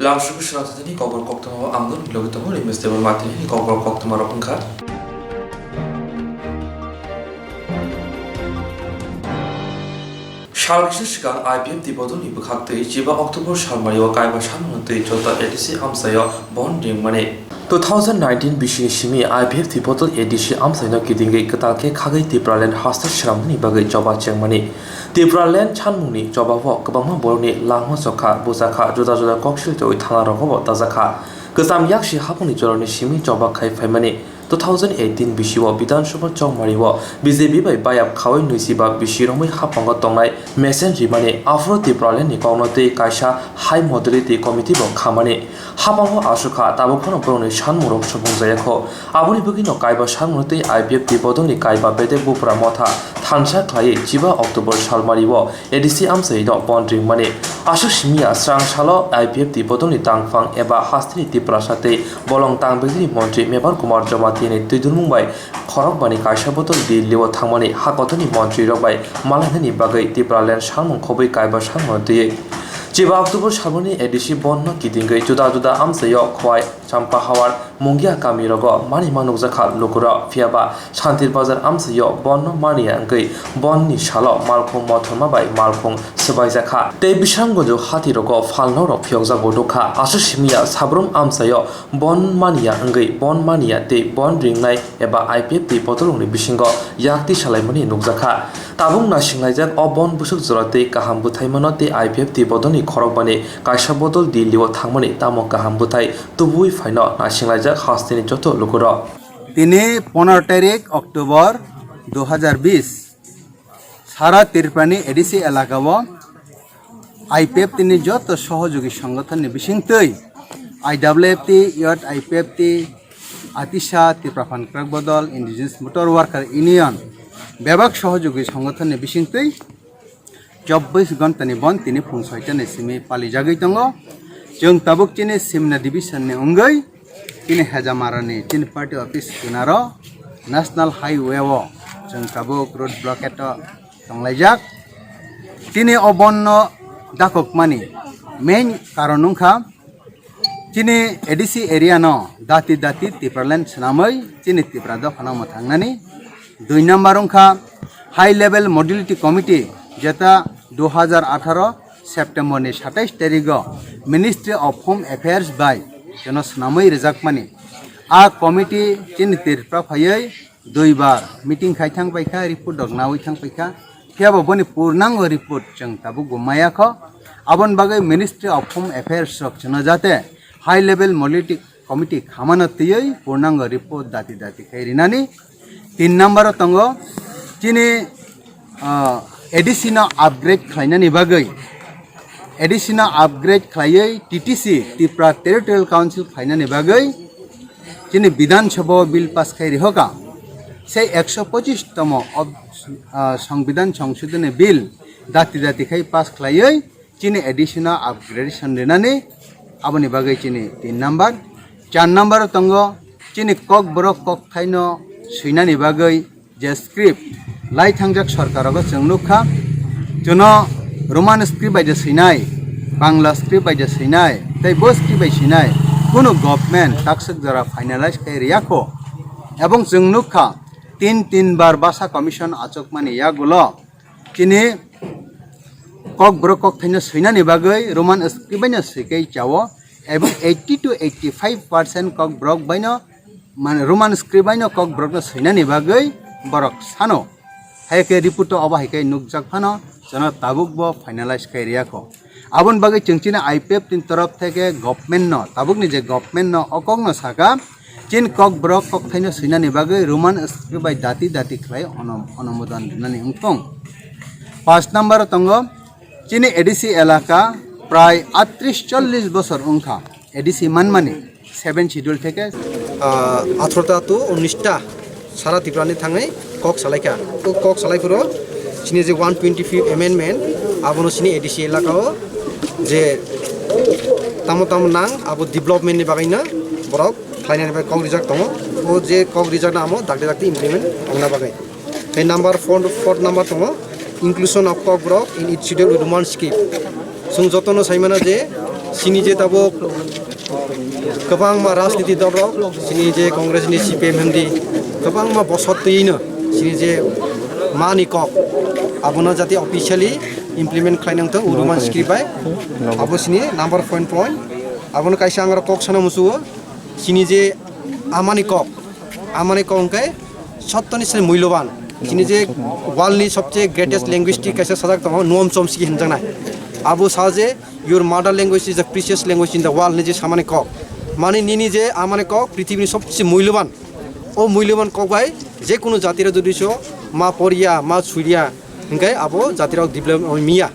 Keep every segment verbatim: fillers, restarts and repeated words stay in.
Lamsugwi swnamthathani kokborok koktwma o ang nini logi tongo, Rimesh Debbarma. Tini kokborok koktwma rok wngkha. Sal kisa swkang I P F T bodolni bwkhak twi chiba October salmario kaiba salmano twi joto A D C amchaio bon ringmani. Two thousand nineteen bisini simi I P F T bodol A D C amchaino kidingwi kwtal khe khagwi Tipraland haste swnamnani bagwi choba chengmani. Tipraland sanmungni chobao kwbangma borokni langma chokha, bujakha, juda juda koksil twi thana rogobo tajakha. Kwcham yaksi hapungni jorani simi choba khai phaimani. Two thousand eighteen bisio Bidhan Sabha Chongmario B J P bai bayap khaui nui chiba bisi romwi haphango tongnai mesen rimani, aphuru Tipralandni kokno twi kaisa High Modality Committee bo khamani. Haphango aswk kha, tabuk phano borokni sanmungrok supung jaya kho. Aboni bagwino kaiba sanmungno twi I P F T bodolni kaiba bedek bupra motha thansa khlaiwi chiba October salmario A D C amchaino bon ringmani. Aswk simi ya srang salo I P F T bodolni tangphang eba hasteni Tiprasa tei bolong tangbegini montri Mebar Kumar Jamatia ni twidulmung bai khorokbani kaisa bodol Delhi o thangmani hakotorni montri rok bai malainani bagwi Tipraland salmung khobwi kaiba salmano twiwi. Chiba October salmani A D C bon no kidingwi juda juda amchaio Khowai, Champahawar, Mungia kami rogo manima nukjakha lukurok, phiyaba Santir Bazar amchaio bon no mania wngwi bonni salo malkhung mothorma bai malkhung swbaijakha. Tei Bisramganj hati rogo phalno rok phiyokjakbo nukha. Aswk simi ya sabrum amchaio bon mania wngwi bon mania tei bon ringnai eba I P F T bodolrokni bisingo yak twi salaimani nukjakha. Tabuk naisinglaijak o bon bwswk jora tei kaham bwthaimano tei I P F T bodolni khorokbani kaisa bodol Delhi o thangmani tamo kaham bwthai tubui phaino naisinglaijak hasteni joto lukurok. Tini pondro tarik October dui hajar bis, sara Tripurani A D C elaka o I P F T ni joto sohojogi songothon ni bisingtwi I W F T, Youth I P F T, Atisa, Tripura Phan Kwrak Bodol, Indigenous Motor Worker Union, bebak sohojogi songothon ni bisingtwi chobbish ghonta ni bon tini phung soita ni simi palijagwi tongo. Chwng tabuk chini Simna division ni wngwi chini Hejamara ni chini party office kinaro National Highway o chwng tabuk road blockade o tonglaijak. Tini o bon no dakokmani main karon wngkha chini A D C area no dati dati Tipraland swnamwi chini Tipra dophano mwthangnani. Dui number wngkha High Level Modality Committee, jeta dui hajar atharo September ni satais tarigo Ministry of Home Affairs bai jono swnamwi rwjakmani. A committee chini Tripura phaiwi duibar meeting khai thang paikha, report rok nawi thang paikha. Phiyaba boni purnango report chwng tabuk bo maya kho. Aboni bagwi Ministry of Home Affairs rok chwngno jate High Level Modality Committee khamano twiwi purnango report dati dati khai rinani. Tin number o tongo chini, ah, A D C no upgrade khlainani bagwi, A D C no upgrade khlaiwi T T C, Tripura Territorial Council khlainani bagwi chini Bidhan Sabha o bill pass khai rihoka. Sei ekso pochis tomo ob-, ah, Songbidan Songshodhoni bill dati dati khai pass khlaiwi chini A D C no upgradation rinani aboni bagwi chini tin number. Char number o tongo chini Kokborok kokthaino swinani bagwi je script lai thangjak sorkarogo chwng nukha, chwngno Roman script bai je swinai, Bangla script bai je swinai, tei bo script bai swinai kunu government takswk jora finalize khai riyakho. Ebong chwng nukha tin tin bar basa commission achukmani yagulo chini Kokborok kokthaino swinani bagwi Roman script baino swikai chao, ebong eighty to eighty five percent Kokborok baino, mane, Roman script baino Kokborokno swinani bagwi borok sano. Hai khe report o obo hai khe nukjak phano, jono tabuk bo finalize khai riyakho. Aboni bagwi chwng chini I P F T ni torof theke government no, tabukni je government no o kokno saka, chini Kokborok kokthaino swinani bagwi Roman script bai dati dati khlai onom-, onomodon rinani wngthong. Paanch number o tongo, chini A D C elaka prai atris chollis bosor wngkha A D C manmani, seven schedule theke. Ah, atharo ta to unnish ta sara Tripura ni thangwi kok salaikha. O kok salai phuru chini je one twenty fifth amendment, abono chini A D C elaka o je tamo tamo nang, abo development ni bagwi no borok khlainani bai kok rijak tongo. O je kok rijak no amo dakti dakti implement ongna bagwi. Tei number four, fourth number tongo inclusion of Kokborok in its schedule with Roman script. Chwng jotono saimano je Chini je tabuk kwbangma rajniti dol rok, chini je Congress ni C P M himdi kwbangma bosor twi no chini je mani kok abono jati officially implement khlai nang thung Roman script bai. Abo chini number point point. Abono kaisa ang kok sana musuo, chini je amani kok, amani kok hwnkhe sottoni se muiloban. Chini je world ni sobche greatest linguistic kaisa sajak tongo, Noam Chomsky hinjaknai. Abo sa je, "Your mother language is the precious language in the world," ni je samani kok. Mani nini je amani kok, prithibi ni sobche muiloban. O muiloban kok bai je kunu jatira jodi so ma poriya, ma suriya, hwnkhe abo jatira develop oi miya.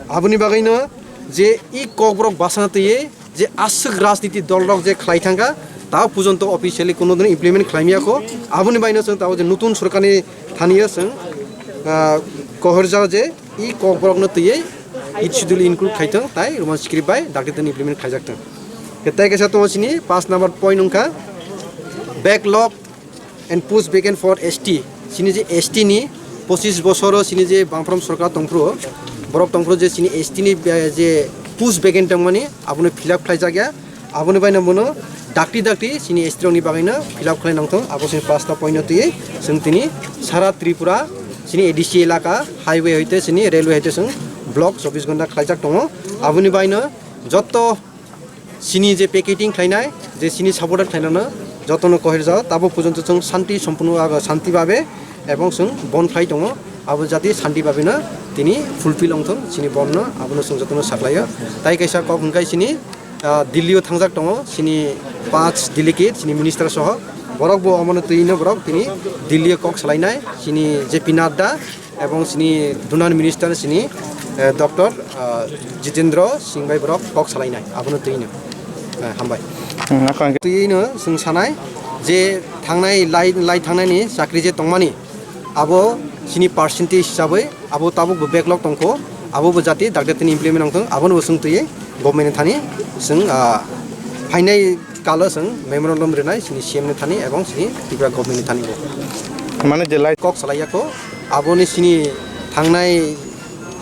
Aboni bagwi no je i kok borok basana twiwi je aswk rajniti dol rok je khlai thangkha, ta pujonto officially kuno din implement khlai miya kho. Aboni baino chwng tabuk je nutun sorkarni thaniyo chwng, ah, kohorjao je i kok borokno twiwi Eighth Schedule include khai thung, tai Roman script bai dakti din implement khlaijak thung. Tei kaisa tongo chini paanch number point wngkha backlog and post vacant for S T. Chini je S T ni pochis bosoro chini je bangphrom sorkar tongphuru, borok tongphuru je chini S T ni, eh, je post vacant tongmani abono fill up khlaijakya. Aboni baino bono dakti dakti chini S T rokni bagwino fill up khlai nangthung. Abo chini paanch ta point no twiwi chwng tini sara Tripura chini A D C elaka highway hoite chini railway hoite chwng block chobbish ghonta khlaijak tongo. Aboni baino jotto chini je picketing khlainai, je chini supporter khlainano jotono kohirjao, tabo pujonto chwng shanti sompunno abo shanti babe ebong chwng bon khlai tongo, abo jati shanti babeno tini fulfill wngthung chini bonno, abono chwng jotono saklaio. Tai kaisa kok hwnkhai chini, ah, Delhi o thangjak tongo chini panch delegate, chini minister soho, borok bo omono twino borok tini Delhi o kok salainai, chini J P Nadda, ebong chini Dunan Minister chini, eh, Doctor, ah, Jitendra Singh bai borok kok salainai, abono twino, eh, hambai. Hmm, ako ang Twino chwng sanai je thangnai lai, lai thangnaini chakri je tongmani, abo chini percentage hisabwi abo tabuk bo backlog tongkho, abo bo jati dakti tini implement wngthung, abono bo chwng twiwi government ni thani chwng, ah, phainai kalo chwng memorandum rwnai chini C M ni thani ebong chini Tripura government ni thani bo. Mane je lai kok salai yakho, aboni chini thangnai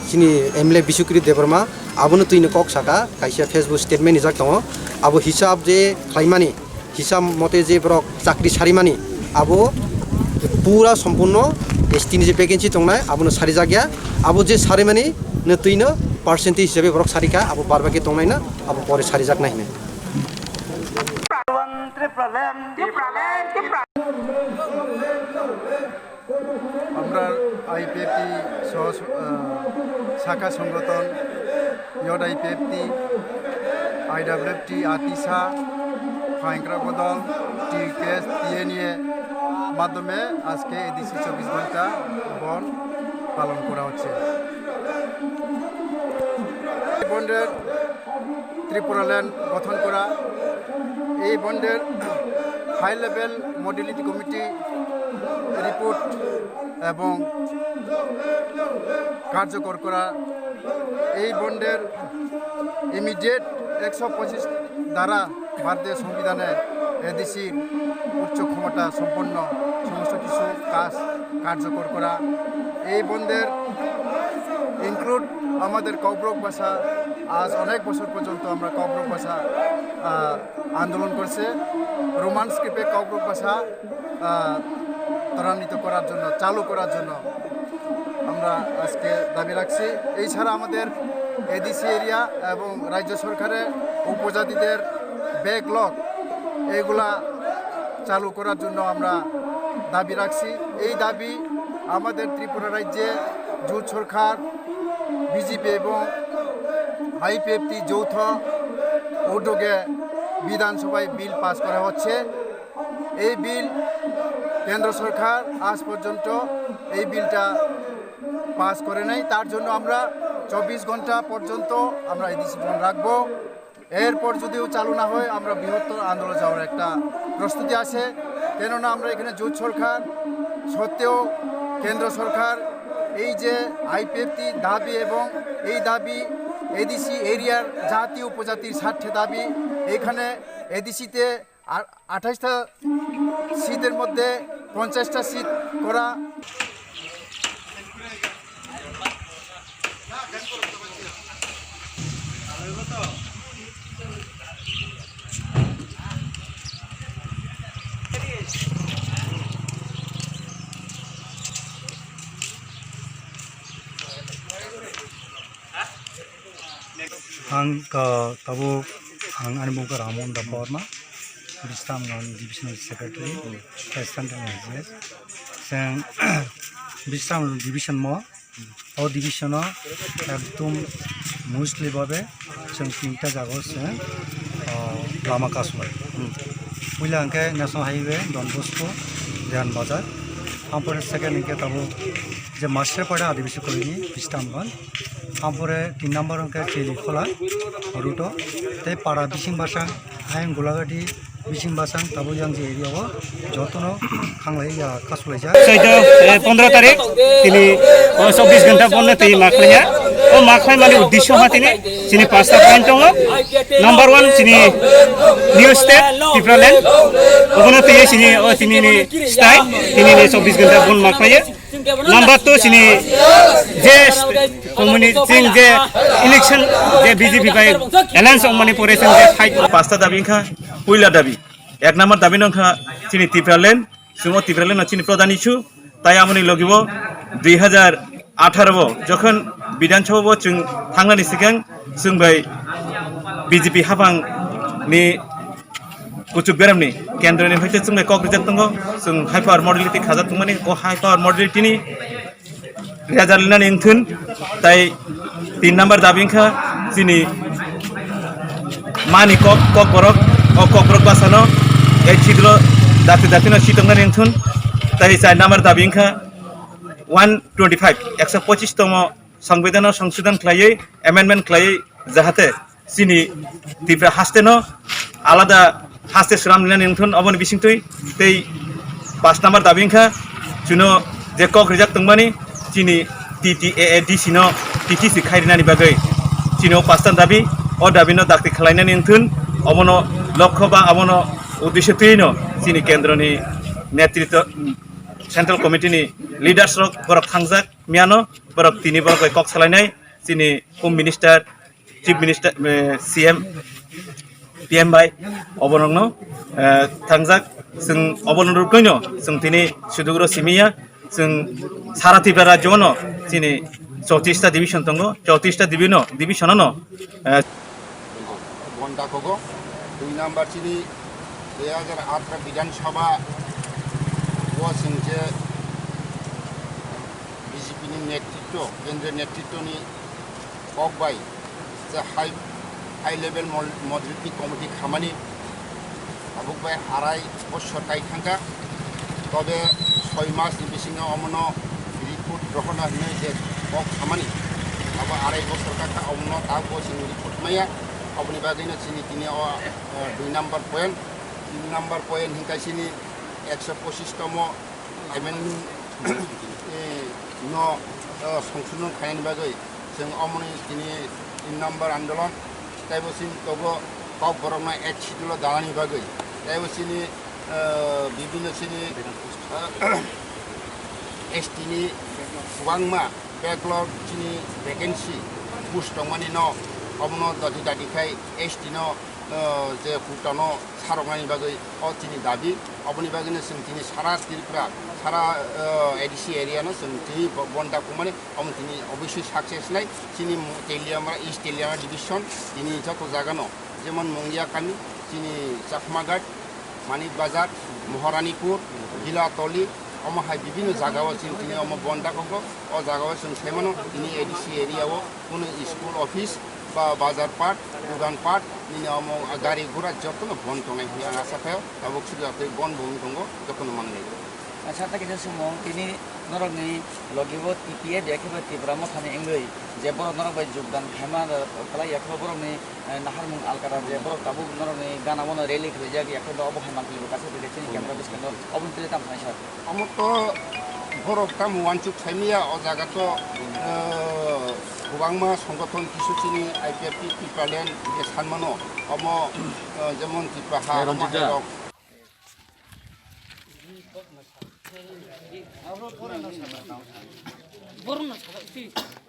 chini M L A Bisukri Debbarma abono twino kok saka, kaisa Facebook statement rijak tongo, abo hisab je khlaimani, hisab mote je borok chakri sarimani, abo pura sompurno S T ni je vacancy tongnai, abono sarijakya, abo je sarimani no twino percentage hisabe borok sarikha, abo bar baki tongnaino abo pore sarijaknai hinwi. আমরা আইপিএফটি সহ, আহ, শাখা সংগঠন, yacht IPFT, আইডাব্লিউএফটি, আতিশা, ফাইংক্রা বদল, টিকেএস, টিএনএ মাধ্যমে আজকে এডিসি চব্বিশ ঘন্টা বন্ধ পালন করা হচ্ছে। বন্ধের ত্রিপুরাল্যান্ড গঠন করা, এই বন্ধের high level modality committee report এবং কার্যকর করা, এই বন্ধের ইমিডিয়েট একশো পঁচিশ ধারা ভারতীয় সংবিধানে এডিসির উচ্চ ক্ষমতা সম্পন্ন সমস্ত কিছু কাজ কার্যকর করা, এই বন্ধের ইনক্লুড আমাদের ককবরক ভাষা। আজ অনেক বছর পর্যন্ত আমরা ককবরক ভাষা, আহ, আন্দোলন করছে। রোমান স্ক্রিপ্টে ককবরক ভাষা, আহ, ত্বরান্বিত করার জন্য, চালু করার জন্য আমরা আজকে দাবি রাখছি। এই ছাড়া আমাদের এডিসি এরিয়া এবং রাজ্য সরকারের উপজাতিদের ব্যাকলগ, এইগুলা চালু করার জন্য আমরা দাবি রাখছি। এই দাবি আমাদের ত্রিপুরা রাজ্যে জোট সরকার, বিজেপি এবং আইপিএফটি যৌথ উদ্যোগে বিধানসভায় বিল পাস করা হচ্ছে। এই বিল কেন্দ্র সরকার আজ পর্যন্ত এই বিলটা পাস করে নাই। তার জন্য আমরা চব্বিশ ঘন্টা পর্যন্ত আমরা এডিসি বন্ধ রাখবো। এরপর যদিও চালু না হয়, আমরা বৃহত্তর আন্দোলন যাওয়ার একটা প্রস্তুতি আছে। কেননা আমরা এখানে জোট সরকার সত্ত্বেও কেন্দ্র সরকার এই যে আইপিএফটি দাবি এবং এই দাবি এডিসি এরিয়ার জাতি উপজাতির স্বার্থে দাবি, এখানে এডিসিতে আ-, আঠাশটা সিটের মধ্যে পঞ্চাশটা সিট করা। Ang, ah, tabuk ang ani mung khe Ramon Debbarma, Bisramganj Divisional Secretary, Assistant Engineer. Chwng Bisramganj Division mo, o division o ekdom mostly babe chwng tinta jaga o se, ah, lama kasu lai. Puila hwnkhe National Highway, Don Bosco, Jayan Bazar. Ampore second hwnkhe tabuk je Masterpara Adibasi Colony, Bisramganj. Ampore tin number hwnkhe Chelikhola route o. Tei para bising basang, ayang Golagati bising basang, tabuk yang je area o jotono khanglai ya kasulaijak. Soito, eh, pondro tarik, tini, oh, chobbish ghonta bondo twi ma khlaiya. O ma khlaimani uddesyo ha tini, chini pasta point tongo. Number one, chini new state, Tipraland. Obono twi chini, o tini ni style, tini ni chobbish ghonta bond ma khlaiya. Number two, chini je community, chini je election, je B J P bai alliance wngmani pore chwng je fight. Pasta dabi wngkha, puila dabi. Ek number dabi no wngkha chini Tipraland, chwng o Tipraland no chini pradhan issue, tai amoni logi bo dui hazar atharo bo jokhon Bidhan Sabha bo chwng thangnani swkang chwng bai B J P haphang ni kuchuk beramni kendroni hoite chwng bai kok rijak tongo, chwng high power modality khajak tongmani, o high power modality ni result linani wngthun. Tai tin number dabi wngkha chini mani kok, kok borok, o kok borok basano ek sidro dati dati no sitongnani wngthun. Tai char number dabi wngkha one twenty five, ekso pochish tomo Songbidan no songsodhon khlaiwi, amendment khlaiwi, jahate chini Tipra haste no alada haste swnam linani wngthun, oboni bisingtwi tei pash number dabi wngkha chwngno je kok rijak tongmani chini T T A A D C no T T C khai rinani bagwi chini o pasta dabi, o dabi no dakti khlainani wngthun, obono lokho ba abono uddesyo twi no chini kendroni netritwo, Central Committee ni leaders rok borok thangjak miyano, borok tini borok bai kok salainai chini Home Minister, Chief Minister, eh, C M, P M bai, oborokno, eh, thangjak, chwng oborokno rwkhaino chwng tini sudugro simiya, chwng sara Tripura rajyo no chini chowtrista division tongo, chowtrista divi-, no, division no, eh, Bonda kogo, dui number chini dui hajar atharo Bidhan Sabha o chwng je B J P ni netritwo, kendriyo netritwo ni kok bai je high, high level mol-, modality committee khamani tabuk bai arai bosor kai thangkha, tobe soi mas ni bisingo omono report rohorna hinwi je kok khamani abo arai bosor kakha, omono tabuk chini report maya, oboni bagwino chini tini o, eh, dui number point, tin number point hinkai chini ekso pochish tomo amendment, eh, no, eh, songsodhon khainani bagwi chwng omoni tini tin number andolon, tei bo chini togo kok borokno ek schedule o danani bagwi, tei bo chini, eh, bibhinno chini, eh, S T ni kwbangma backlog chini vacancy post tongmani no obono dati dati khai S T no, eh, je kutano saroknani bagwi o chini dabi, oboni bagwino chwng tini sara Tripura, sara, eh, A D C area no chwng tini bo-, bonda kungmani, omo tini obviously success nai. Chini Teliamura, East Teliamura division, tini joto jaga no, jemon Mungia kami, chini Chakmaghat, Manik Bazar, Moharanipur, Gilatoli, omo hai bibhinno jaga o chini tini omo bonda koko, o jaga o chwng sai mano tini A D C area o kunu school office ba bazar part, dugan part, nini omo gari gura jotono bon tongnai hinwi ang asa khaio. Tabuk sujak tei bon bo wng tongo, jotono manwi. Acha, ta kisa sumung, tini norokni logi bo T P F ya khe ba Tipra Mothani wngwi je borok norok bai jogdan khaima kwlai ya khe ba borokni, eh, naharmung alkata je borok tabuk norokni gana bono rally khwlaijak ya khe ba obo hai mankhe bo kaisa twi chini camera bwskango oboni twi tamo sanai sir. Omo to borok tamo uansuk saimaya, o jaga to, eh, kwbangma songothon kisu chini I P F T Tipraland je sanmano, omo, eh, jemon Tipra ha, omo hai rok.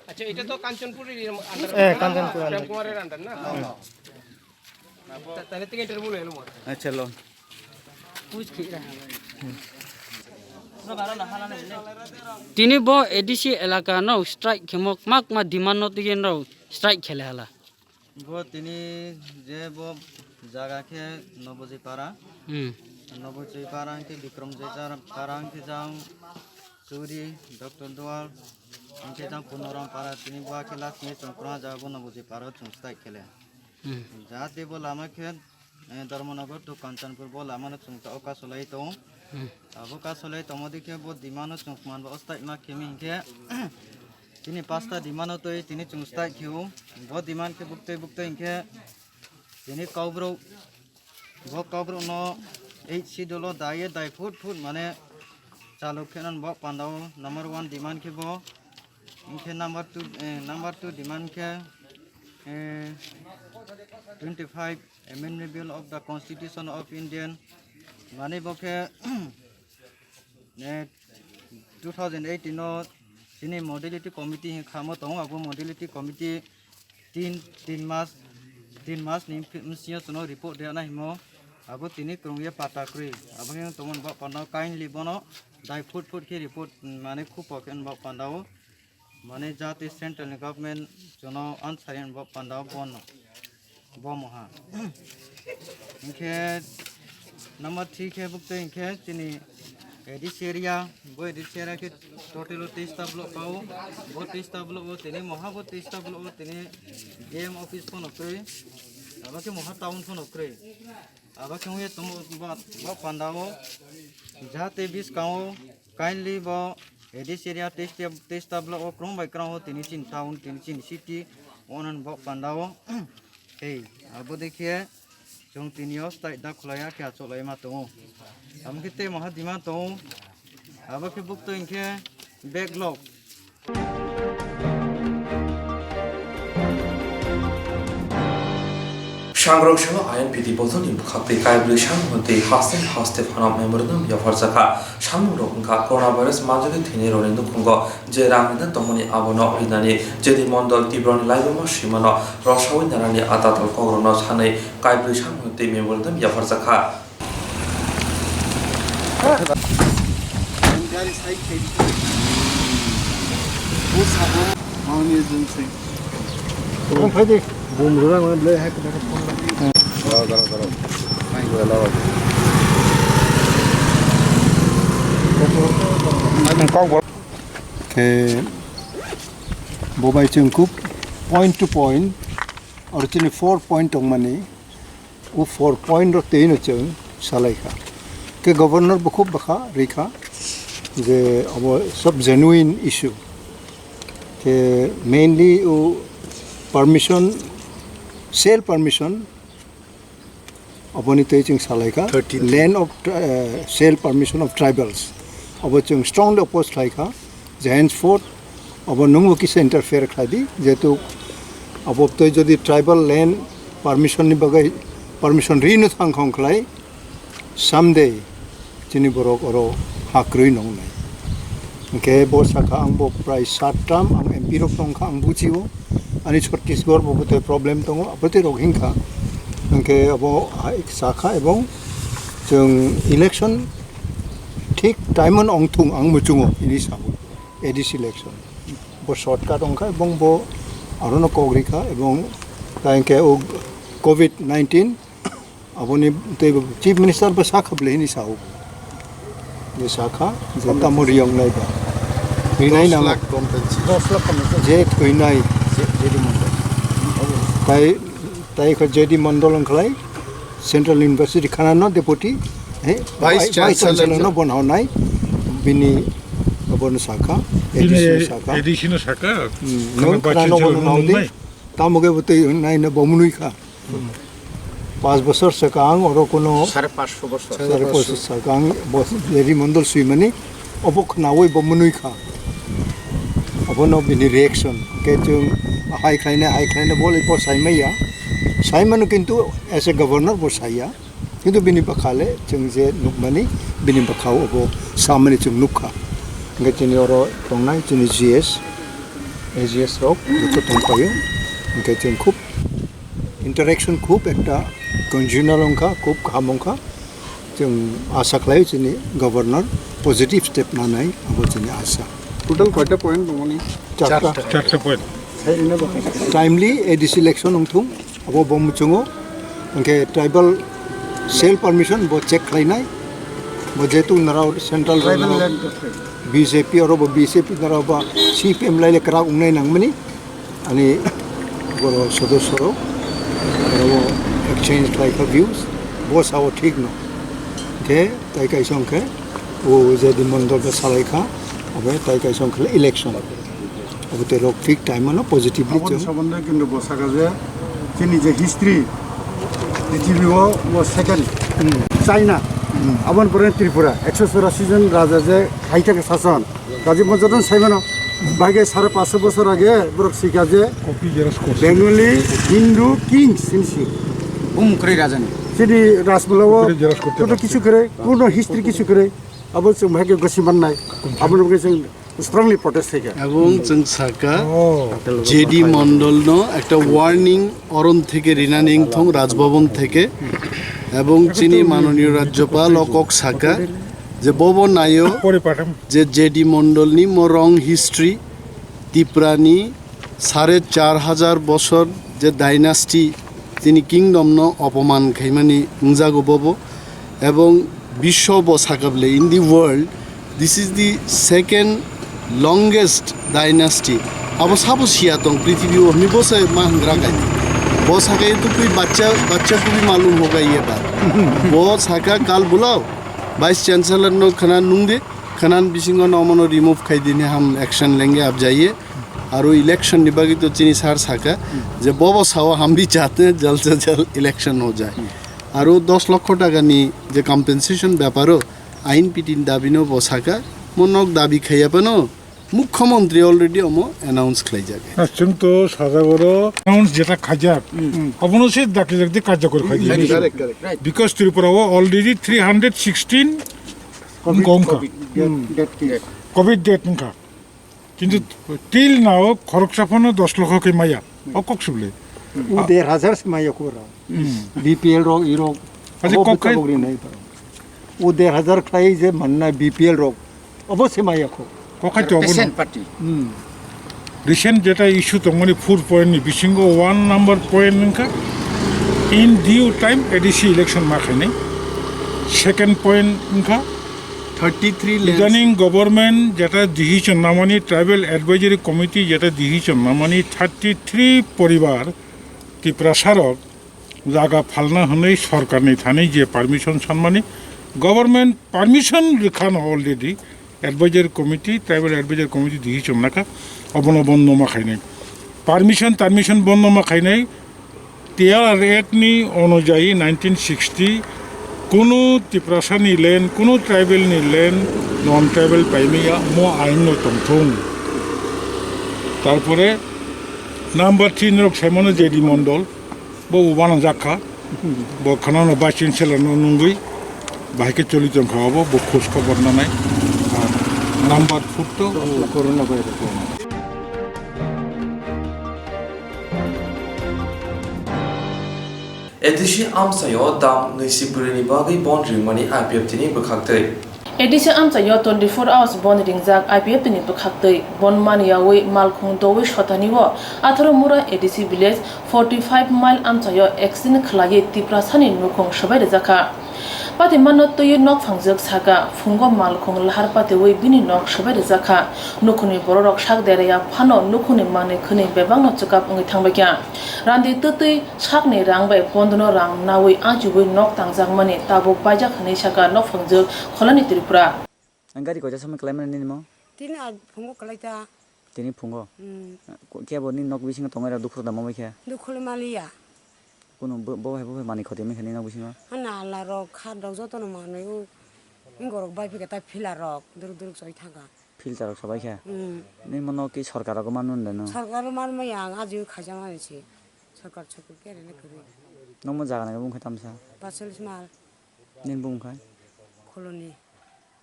আচ্ছা, এটা তো কাঞ্চনপুরের under, এ, কাঞ্চনপুর under। প্রেম কুমারের under না? তা-, তাহলে থেকে interview নিয়ে নেবো। আচ্ছা, লো। Tini bo A D C elaka no strike khemo kwma kwma demand no twi no strike khele hala. Bo tini je bo jaga khe Nobojoi para. Hmm. Nobojoi para hwnkhe Bikramjoi para hwnkhe jang Churi, Doctor Dual, hwnkhe jang Punoram para tini bo khe last ni chwng kwrwng jaga bo Nobojoi para chwng start khe le. Hmm. Jahate bo lama khe, eh, Dharmanagar to Kanchanpur bo lama no chwng ta o kasolai tongo. Hmm. Abo kasolai tongma di khe bo demand no chwng man bo start ma khe mi hwnkhe Tini pasta demand o twi tini chwng start khe o. Bo demand khe buktwi buktwi hinkhe tini Kokborok, bo Kokborok no eight schedule o dai dai phut phut mane chaluk khe nang bo panda o number one demand khe bo. Hinkhe number two, eh, number two demand khe, eh, twenty five Amendment Bill of the Constitution of Indian mane bo khe Eh, two thousand eighteen no chini modality committee hin khamo tongo, abo modality committee tin, tin mas, tin mas ni bisi-, bisingo chwngno report rwna himo, abo tini kwrwngya pata kwrwi, abo hin tongmani bo panda kindly bono dai phut phut khe report, mm, mane khupo khe bo panda o. Mane jati central ni government jono answer in bo panda bono, bo moha. Hinkhe number three khe bukte hinkhe chini A D C area, bo A D C area khe total o teista block pao, bo teista block o tini moha bo teista block o tini D M office pono kwrwi, abo khe moha town pono kwrwi. Abo khe wngya tongo bo, bo panda o jate buskang o kindly bo A D C area teista, teista block o kwrwng bai kwrwng o tini chini town, tini chini city, onan bo panda o. Hey, abo de khe chwng tini o style da khwlaiya khe achuk lai ma tongo. Amo khe tei moha dima tongo. Abo khe bukto hinkhe backlog. Sangrok salo I N P T bodolni bwkhaktwi kaibrwi samungno tei haste haste phano memorandum yapharjakha. Samungrok wngkha coronavirus manjagwi thwinairokni nukhungo je rang rina tongmani abono rinani J D Mondol Tiprani laibuma swimano rosawi narani a tatal kokrokno sanwi kaibrwi samungno tei memorandum yapharjakha. Khe bo bai chwng kub point to point, oro chini four point tongmani. O four point rok twi no chwng salai kha. Khe governor bo khub bwkha rwi kha je obo sob genuine issue. Khe mainly o permission, sale permission oboni twi chwng salai kha. Thirteen. Land of, eh, sale permission of tribals. Obo chwng strongly oppose khlai kha. Je henceforth abo nungbo kisa interfere khlai di, jehetu abo twi jodi tribal land permission ni bagwi permission rino thang khong khlai, someday chini borok oro ha kwrwi nongnai. Hwnkhe bo sakha ang bo prai sat term ang M P rok tongkha ang bujio, ani Chhattisgarh bo bwtwi problem tongo, abotwi rok hinkha. Hwnkhe abo hai sakha ebong chwng election thik time-o ongthung ang muchungo hini sago. A D C election. Bo shortcut wngkha ebong bo arono kok rikha ebong ta hinkhe o covid nineteen aboni tei bo Chief Minister bo sakha bwle hini sao. Je sakha je tamo riyong nai ba. Rinai nang. Dos lakh compensation. Je thwinai. Tai, tai kho J D Mondol wngkhlai. Central University khana no deputy, he, Vice Vice Chancellor Chancellor no wngkha. Bon hwnai bini obono sakha, bini A D C no sakha. A D C no sakha. Hmm, Khana nung Vice khana no Chancellor bono no hwnai, nai. Tamo khe bwtwi hwnai no bo mwnwi kha. Pas bosor swkang oro kuno sare pansho bosor. Sare pansho swkang bo J D Mondol swimani obo khnawi bo mwnwi kha. Abono bini reaction. Khe chwng hai khlaina, hai khlaina bo le bo saimaya. Saimano kintu as a governor bo saya. Kintu bini bwkha le chwng je nukmani bini bwkha o bo samani chwng nukha. Hwnkhe chini oro tongnai chini G S, A G S rok joto tongpaio. Hwnkhe chwng khub interaction khub ekta conjugal wngkha, khub kaham wngkha. Chwng asa khlaio chini governor positive step nanai, abo chini asa. Total koita point tongmani? Charta. Charta point. Timely A D C election wngthung, abo bo muchungo. Hwnkhe tribal cell permission bo check khlainai. Bo jehetu narao central B J P oro bo B J P narao ba C P M laile kwrak wngnai nangmani. Ani boro sodosyo rok oro exchange khlai kha views, bo sao thik no. Hwnkhe tai kaisa hwnkhe o je di mondol bo salai kha, obo tai kaisa hwnkhe election. Obo tei rok thik time ano positively Aboni chwng. Somondo kintu bo saka je chini je history, prithibi o, o second China, aboni pore Tripura, ekso churashi jon raja je khai thangkha sason. Rajiv Manchar no sai mano, bage sare paanch sho bosor age borok sikha je Bengali Hindu Kings hinsi. Bumung kwrwi raja ni. Chini Rajmula o koto kisu kwrwi, kuno history kisu kwrwi. Abo chwng bahai khe gosi mannai. Aboni bagwi chwng strongly protest khaikha. Ebong chwng saka J D Mondol no ekta warning oron theke rinani wngthong Rajbhavan theke. Ebong chini manoniyo Rajyapal o kok saka je bobo nayo je J D Mondol ni mo wrong history, Tipra ni sare char hajar bosor je dynasty tini kingdom no opoman khaimani wngjago bobo, ebong biswo bo sakable in the world this is the second longest dynasty. Abo sabo siya tong prithibi o hwnwi bo se ma hwngra kai. Bo sakai tukui bachcha bachcha kubi malum hoga ye ba. Bo saka kal bulao vice chancellor no khana nungdi. Khanan bisingo nomono remove khai dini ham action lenge apjaiye. Aro election ni bagwi to chini sir saka je bobo sao hum bhi chahte hain jal se jal election ho jaye. Aro dos lokho taka ni je compensation beparo ain pitin dabi no bo saka mo nok dabi khaiya pano mukhyamantri already omo announce khlaijak. Chwng to sajagoro announce jeta khaijak, abono se dakti dakti karjakor khaidi. Correct, correct, right. Because Tripura o already three hundred sixteen wngkha. Covid death wngkha. Kintu till now khoroksa phano dos lokho khe maya. O kok suble. U der hajar se maya kora. B P L rok, i rok. Aje abo kok khai bukha bukri nai ba. U der hajar khlai je manna B P L rok. Obo se maya kho. Kok khai to obo. Recent jeta issue tongmani four point ni bisingo one number point wngkha in due time A D C election ma khainai. Second point wngkha thirty three lanes. Idaning government jeta decision namani, tribal advisory committee jeta decision namani, thirty three poribar Tiprasa rok jaga phalna hwnwi sorkarni thani je permission sanmani, government permission rwkha no already, advisory committee, tribal advisory committee decision nakha, obono bondo ma khainai. Permission termission bondo ma khainai, T R R Act ni onujayi nineteen sixty kunu Tiprasa ni land, kunu tribal ni land, non tribal paimaya mo ain no tongthung. Tarpore number three norok saimano J D Mondol, bo uanang jakha, bo khanano vice chancellor no nungwi, bahai khe choli tongkha obo, bo khoj khobor nanai. Ar number four to corona virus. A D C amchaio dam nwi si bwrwini bagwi bon ringmani I P F T ni bwkhaktwi. A D C amchaio twenty four hours bon ringjak I P F T ni bwkhaktwi. Bon maniyawi malkhung dowi sotani o atharo mura A D C village forty five mile amchaio accident khlaiwi Tiprasani nukhung swbai rwjakha. Patimano twiwi nok phangjak saka, phungo malkhung lahar patiwi bini nok swbai rwjakha. Nukhungni bororok sak deraya phano nukhungni manwi khwnwi bebakno chwkap wngwi thangbaikha. Randi twtwi sakni rang bai pondono rang nawi ajiwi nok tangjakmani tabuk baijak hwnwi saka nok phangjak Kholani Tripura. Ang gari koita somoi kalaimani nini mo? Tini a phungo kalaita. Tini phungo? Hmm. Ko-, kebo ni nok bisingo tongnai rok dukhu da mamai khe? Dukhu le maliya. Kuno bo, bo hai bo hai manwi khoti mani khe ni nok bisingo? Hana ala rok khat rok joto no manwi o. Ni gorok bai phika ta phila rok duruk duruk choi thangkha. Filter rok sabai khe? Hmm. Ni mo nok ki sorkar rok man munda no? Sorkar man maya ang aji khaijak mani si. Sorkar chukuk khe rene kwrwi. Nokmo jaga nai bung khe tamsa? Pasolis mal. Nini bung khai? Kholoni.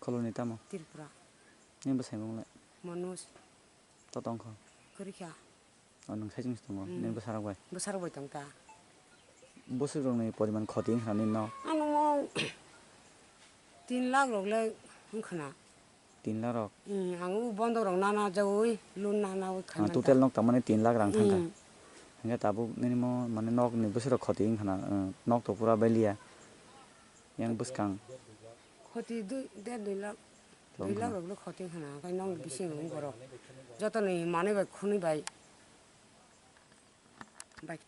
Kholoni tamo? Tripura. Nini bwsai mung le? Manoj. To tong kho? Kwrwi kha. O nwng sai chwng se tongo. Hmm. Nini bwsarok bai? Bwsarok bai tong ta. Bwswk rokni poriman khoti wngkha nini no? Ano tin lakh rok le wngkha na. Tin lakh rok? Hmm, ang o bondok rok nana jawi, loan nana wi khaimani. Total nok tamani tin lakh rang thangkha. Hmm. Hingke tabuk nini mo mane nok ni bwswk rok khoti wngkha na, hmm, nok to pura baliya. Yang bwskang. Khoti dui, der dui lakh, dui lakh rok lo khoti wngkha na, hingke nok ni bising rok borok. Joto ni manwi bai khwnwi bai. Bai.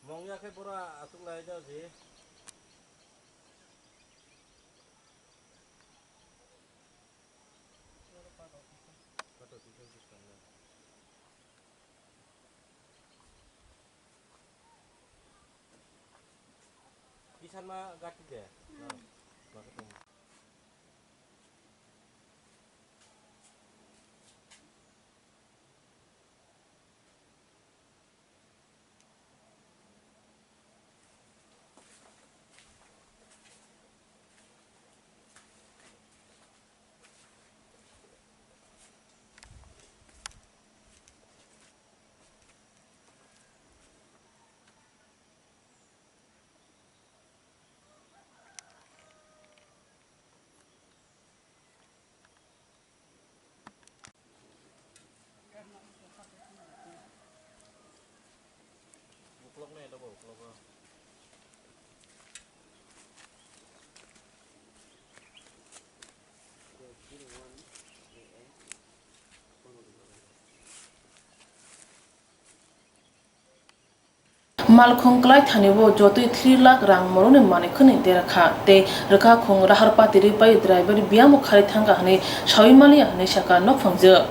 Mong ya khe bora aswk lai jao ji. Kisan ma gati de. Hmm. Malkhung kwlai thani o jotoi three lakh rang morokni manwi khwnwi dera kha tei rwkha khung rahar pati rwi pai driver biyamo kharwi thangkha hwnwi sawi maliya hwnwi sakha nokphang jwk.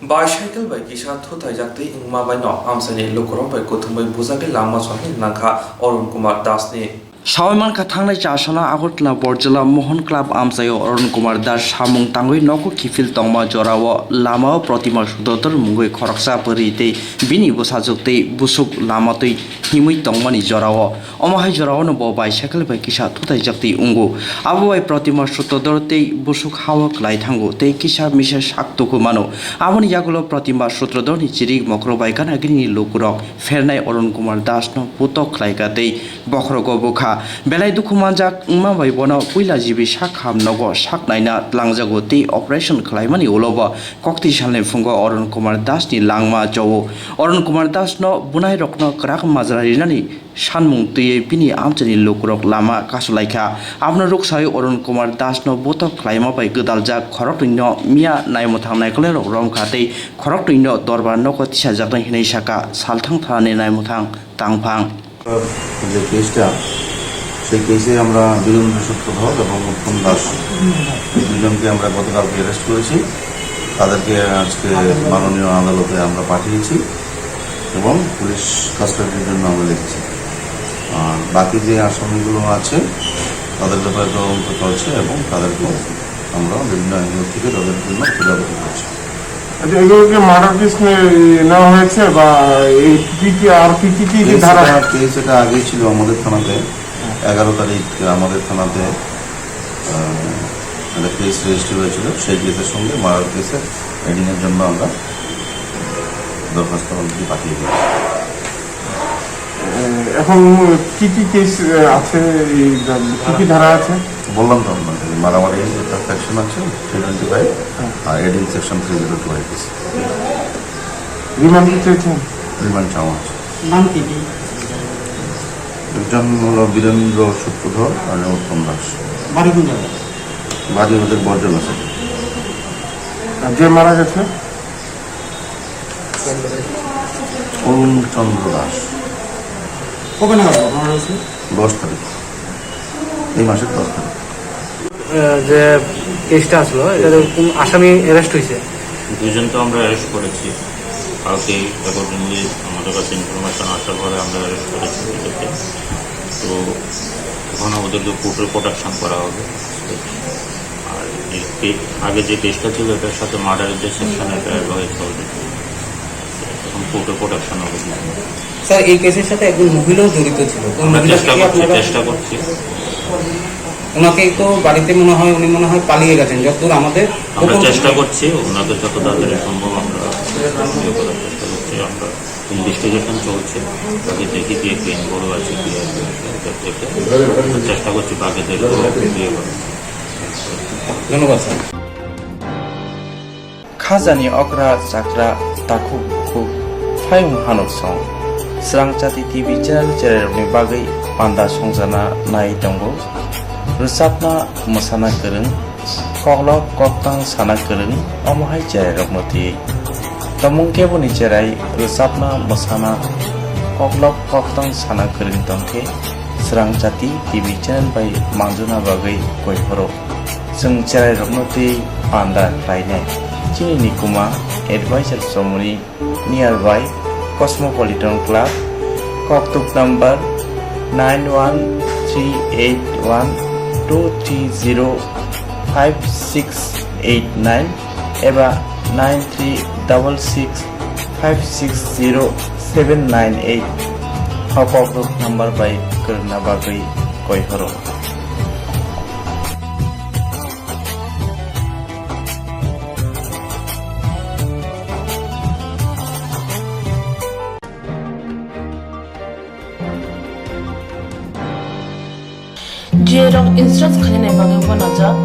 Bicycle bai kisa thuthaijak twi wngma bai no amchaini lukurok bai kuthumwi bujagwi lama sohai nangkha Arun Kumar Das ni. Sawi mankha, thangnai chasala Agartala Borjala Mohan Club amchaio Arun Kumar Das samung tangwi nogo kiphil tongma jorao lamao Protima Sudodor mungwi khoroksa bwrwi tei bini bwsajwk tei bwswk lama twi himwi tongmani jorao. Omo hai jorao no bo bicycle bai kisa thutaijak twi wngo. Abo bai Protima Sudodor tei bwswk hao kwlai thango tei kisa misa sak tuku mano. Aboni yagulo Protima Sudodor ni chirik mokro bai gana gini lukurok phernai Arun Kumar Das no putok khlaikha tei bokhorogo bwkha. Belai dukhu manjak wngma bai bono puila jibi sak ham nogo sak naina tlangjago tei operation khlaimani ulo bo kokti salni phungo Arun Kumar Das ni langma chao. Arun Kumar Das no bunai rokno kwrak majra rinani sanmung twiwi bini amchaini lukurok lama kasulaikha. Abono ruksawi Arun Kumar Das no botok khlaima bai gwdaljak khoroknwi no miya naimwthang naikolai rok romkha tei khoroknwi no dorbar nogo tisajaknai hinwi sakha salthang thanani naimwthang tangphang. যে কেসটা, সেই কেসে আমরা বীরেন্দ্র সূত্রধর এবং উত্তম দাস, এই দুজনকে আমরা গতকালকে অ্যারেস্ট করেছি। তাদেরকে আজকে মাননীয় আদালতে আমরা পাঠিয়েছি এবং পুলিশ কাস্টাডির জন্য আমরা রেখেছি। আর বাকি যে আসামিগুলো আছে, তাদের ব্যাপারে তদন্ত চলছে এবং তাদেরকেও আমরা বিভিন্ন অ্যাঙ্গেল থেকে তাদের জন্য খোঁজাখুঁজি করছি। আচ্ছা, এগুলোকে মার্ডার কেস নেওয়া হয়েছে বা এই কি কি, আর কি কি কি কি কেস ধারা? এটা, কেস এটা আগেই ছিল আমাদের থানাতে। এগারো তারিখ আমাদের থানাতে, আহ, একটা কেস রেজিস্টার হয়েছিল। সেই কেসের সঙ্গে মার্ডার কেসের এডিংয়ের জন্য আমরা দরখাস্ত অলরেডি পাঠিয়ে দিয়েছি। এ, এখন কি কি কেস, এ, আছে, এই ধা-, কি কি ধারা আছে? বললাম তো আপনাকে, মারামারি একটা সেকশন আছে, থ্রি টোয়েন্টি ফাইভ, হ্যাঁ। আর adding section three zero two IPC. Remand চেয়েছেন? পরিমাণ চাওয়া আছে। নাম কি কি? একজন হলো বীরেন্দ্র সূত্রধর আর উত্তম দাস। বাড়ি কোন জায়গায়? বাড়ি ওদের বর্জন আছে। আর যে মারা গেছে? অরুণ চন্দ্র দাস। কবে নাগাদ ঘটনা হয়েছে? দশ তারিখ, এই মাসের দশ তারিখ। আহ, যে কেসটা আসলো, এটাতে কোন আসামি অ্যারেস্ট হয়েছে? দুজন তো আমরা অ্যারেস্ট করেছি। কালকেই অ্যাকর্ডিংলি আমাদের কাছে ইনফরমেশন আসার পরে আমরা অ্যারেস্ট করেছি দুজনকে। তো ওখানে ওদেরকে কোর্টে প্রোডাকশন করা হবে। আর যে কে-, আগে যে কেসটা ছিল, এটার সাথে মার্ডারের যে সেকশন, এটা এভাবে চলবে। এখন কোর্টে প্রোডাকশন হবে। স্যার, এই কেসের সাথে একজন মহিলাও জড়িত ছিল। ওই আমরা মহিলাকে চেষ্টা কি করছি, আপনারা চেষ্টা করছি। ওনাকে তো বাড়িতে মনে হয়, উনি মনে হয় পালিয়ে গেছেন, যতদূর আমাদের আমরা গোপন চেষ্টা সূত্রে। করছি, ওনাকে যত তাড়াতাড়ি সম্ভব আমরা ইয়ে করার চেষ্টা করছি। আমরা ইনভেস্টিগেশন চলছে, তাকে দেখি কি একটু ইনভলভ আছে কি আছে, এটা দেখে আমরা চেষ্টা করছি বাকিদের ইয়ে করার। ধন্যবাদ sir. Khajani okra chakra takhuk bukhuk phayung hanuk song. Srangchati T V channel chererokni bagwi panda songjana nai tongo. Rwchapna mwsana kwrwng, koklop koktang sana kwrwng, omo hai chererokno twi. Tomung keboni cherai rwchapna mwsana koklop koktang sana kwrwng tongkhe Srangchati T V channel bai manjuna bagwi koi phuru. Chwng cherairokno twi panda khlainai. Chini nikuma advisor chomoni nearby Cosmopolitan Club, koktuk number nine one three eight one two three zero five six eight nine eba nine three double six five six zero seven nine eight. O koktuk number bai kwrwngna bagwi koi horo. Jerok insurance khainani bagwi uanajak,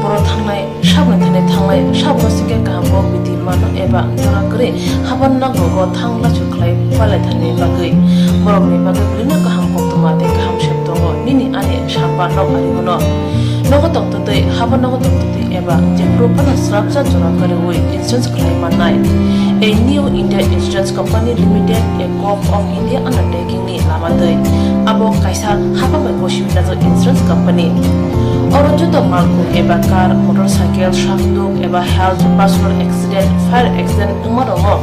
borok thangnai sabni thani thanglai, sabno singkhe kaham bo bidi mano eba jora kwrwi haban nok rogo thang lachu khlai palaithani bagwi. Borokni bagwi belino kaham koktwma tei kaham sep tongo, nini ani samba nok ari bono. Nogo tongtwtwi, habo nogo tongtwtwi eba jephuru phano swrapsa jora kwrwi insurance khlai mannai. A New India Insurance Company Limited, a Gov of India undertaking ni lama twi. Abo kaisa hapang bai gosi najak insurance company. Oro joto malkhung eba car, motorcycle, sakduk eba health, personal accident, fire accident wngma rokno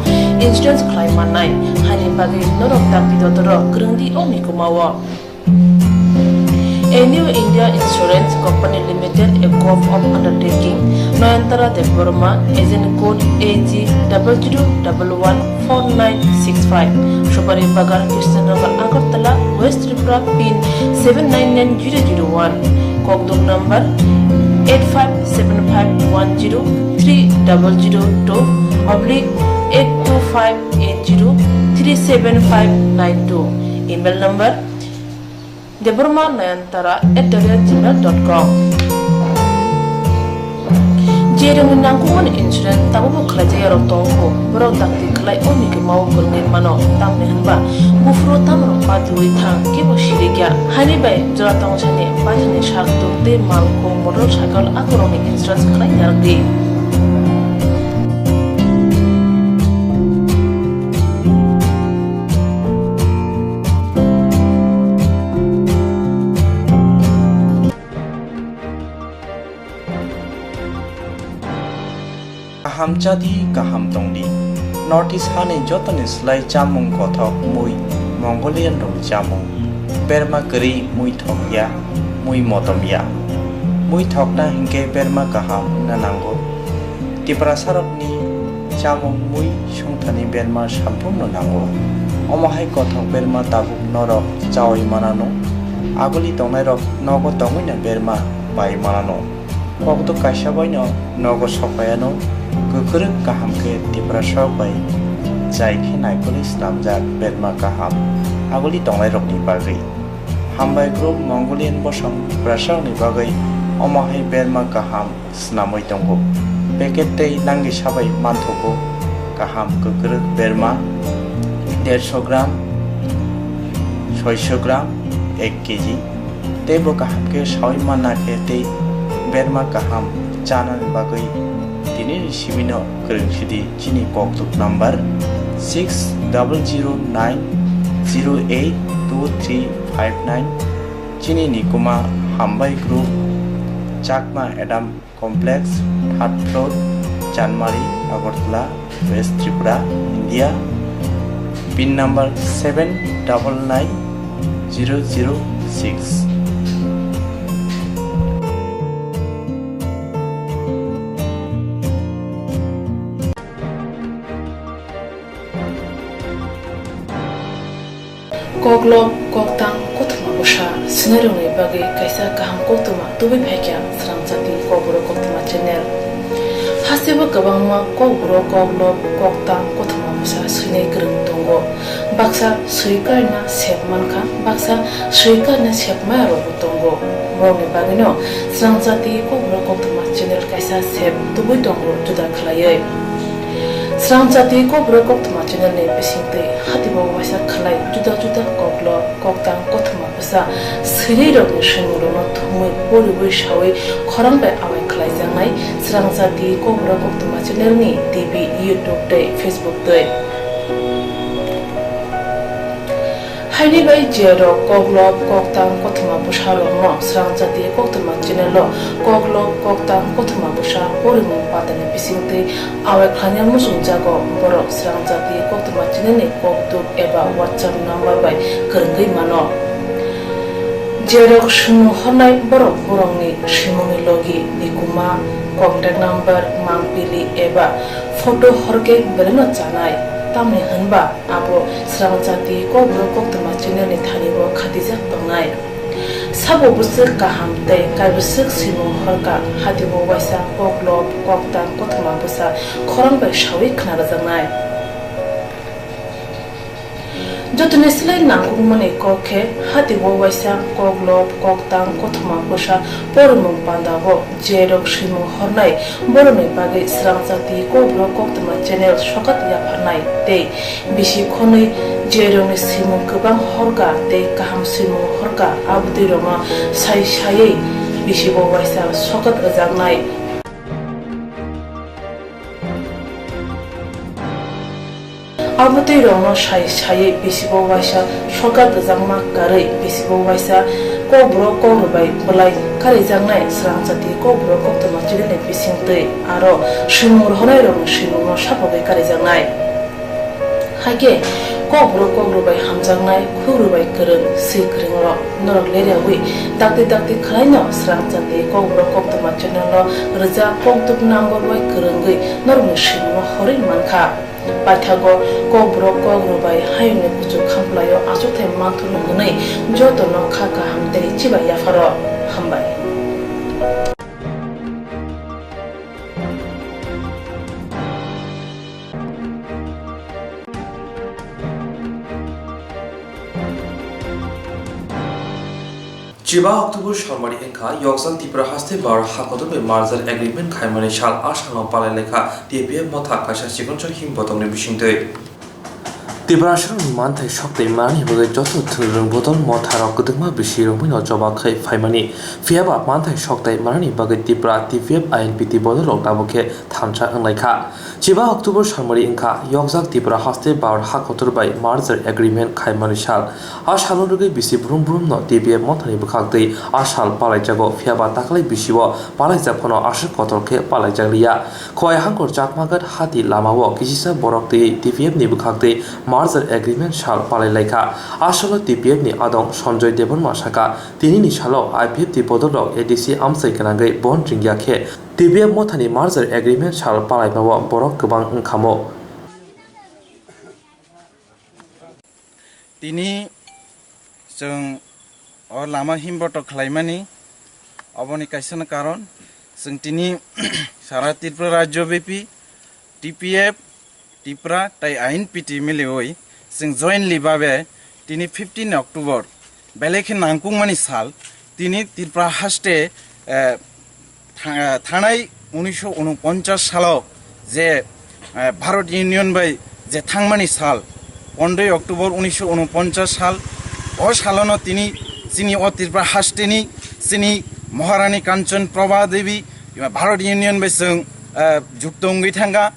insurance khlai mannai. Haini bagwi norok dakti dotoro kwrwngdi o mikuma o. A New India Insurance Company Limited, a Gov of undertaking, Noyantara Debbarma, agent code A G double zero double one four nine six five, Supari Bagan, Krishnanagar, Agartala, West Tripura, pin seven nine nine zero zero one, kokduk number eight five seven five one zero three double zero two oblique eight two five eight zero three seven five nine two, email number Debbarma Nayantara at the rate gmail dot com. Jerokni nangkukmani insurance tabukbo khlaijak yarok tongo, borok dakti khlai o mikima o kwrwngwi mano, tamni hwnba buphuru tamrok patiwi thang kebo sirikya. Haini bai jora tongthani paithani sak tuk tei malkhung motorcycle akorokni insurance khlai narwkdi. Kaham chadi, kaham tongdi. North East hani jotoni slai chamung kothok mui Mongolian rokni chamung. Berma kwrwi mui thokya, mui motomya. Mui thokna hinkhe berma kaham wngna nango. Tiprasarokni chamung mui songthani berma samphurno nango. Omo hai kothok berma tabuk norok chaui manano. Aguli tongnairok nogo tongwino berma pai manano. Kokduk kaisa baino nogo sokpaiano kwkrwk kaham khe Tiprasarok bai jai khe naikolwi swnamjak berma kaham aguli tongnairokni bagwi. Hambai group Mongolian bosong Tiprasarokni bagwi omo hai berma kaham swnamwi tongo. Packet tei nangni sabai manthogo kaham kwkrwk berma. derso gram, soiso gram, ek kg. Tei bo kaham khe saui manna khe tei berma kaham chanani bagwi tini simi no kwrwng sidi chini kokthuk number six double zero nine zero eight two three five nine. Chini ni kuma Hambai Group, Chakma Adam Complex, third floor, Chanmari, Agartala, West Tripura, India. Pin number seven double nine zero zero six. Koklop, koktang, kothoma bwsa swinairokni bagwi kaisa kaham koktwma tubui phaikha Srangchati Kokborok Koktwma channel. Hasteo kwbangma kokborok, koklop, koktang, kothoma bwsa swinai kwrwng tongo. Baksa swi karina sep mankha, baksa swi karina sep maya rokbo tongo. Borokni bagwino Srangchati Kokborok Koktwma channel kaisa sep tubui tongo juda khlaiwi. Srangchati Kokborok Koktwma channel ni bisingtwi hatibo waisa khlai juda juda koklop, koktang, kothoma bwsa swinairokni swimungrokno thumwi poriwi saui khorang bai awai khlaijaknai Srangchati Kokborok Koktwma channel ni T V, YouTube tei Facebook twi. Haini bai je rok koklop, koktang, kothoma bwsa rokno Srangchati Koktwma channel o koklop, koktang, kothoma bwsa porimung pandani bisingtwi awai khlaina muchungjago, borok Srangchati Koktwma channel ni kokduk eba WhatsApp number bai kwrwngwi mano. Je rok swimung hornai borok borokni swimungni logi, nikuma, contact number, mangpili eba photo horkhe belaino chanai, tamni hwnba abo Srangchati Kokborok Koktwma channel ni thani o khatijak tongnai. Sabo bwswk kaham tei kaibwswk swimung horkha, hatibo waisa koklop, koktang, kothoma bwsa khorang bai saui khna rwjaknai. Jotoni slai nangkukmani kok khe hatibo waisa koklop, koktang, kothoma bwsa porimung pandao je rok swimung hornai borokni bagwi Srangchati Kokborok Koktwma channel sokat yapharnai tei bisi khonwi je rokni swimung kwbang horkha tei kaham swimung horkha, abotwi rokno sai saiwi bisibo waisa sokat rwjaknai. Abotwi rokno sai saiwi bisibo waisa sokat rwjakma karwi bisibo waisa Kokborok Kokborok bai bwlai karijaknai Srangchati Kokborok Koktwma channel ni bisingtwi aro swimung rohornai rokni swimungno sapogwi karijaknai. Haikhe Kokborok Kokborok bai hamjaknai, khukru bai kwrwng, swi kwrwng rok norok leriawi dakti dakti khwlaino Srangchati Kokborok Koktwma channel o rwjak kokduk number bai kwrwngwi norokni swimungno horwi mankha. Paithago Kokborok Kokborok bai hayungni kuchuk khamplaio achukthai manthurno hwnwi jotono kha kaham tei chibai yapharo. Hambai. Chiba October salmani wngkha yokjak Tripura haste bar hakotor bai merger agreement khaimani sal. A salno palai laikha T P F motha kaisa chikonsa him botongni bisingtwi. Tiprasarokni manthai sok tei manani bagwi joto thwrwng bodol motharok kwdwkma bisi romwino choba khai phaimani. Phiyaba manthai sok tei manani bagwi Tipra T P F I N P T bodolrok tabuk khe thansa wnglaikha. Chiba October salmari wngkha, yokjak Tipra haste bar hakotor bai merger agreement khaimani sal. A salno rwgwi bisi brum brumno T P F mothani bwkhaktwi a sal palaijago, phiyaba taklai bisio palaijak phano aswk kotor khe palaijak liya. Khowai Hangkor Chakmaghat hati lamao kisisa borok twi T P F ni bwkhaktwi merger agreement sal palailaikha. A salo T P F ni adong Sanjoy Debbarma sakha, tinini salo I P F T bodolrok A D C amchai gwnangwi bon ringya khe T P F mothani merger agreement sal palaimao borok kwbang wngkhamo. Tini chwng o lama himboto khlaimani, oboni kaisano karon chwng tini sara Tripura rajyo bepi T P F, Tipra tai I N P T miliwi chwng jointly babe tini fifteen October belai khe nangkukmani sal, tini Tripura haste, eh, tha-, thanai unisho unoponchas salo je, eh, Bharat Union bai je thangmani sal, pondroi October unisho unoponchas sal. O salono tini chini o Tripura hasteni chini Maharani Kanchan Prabha Devi Bharat Union bai chwng, eh, jukto wngwi thangkha.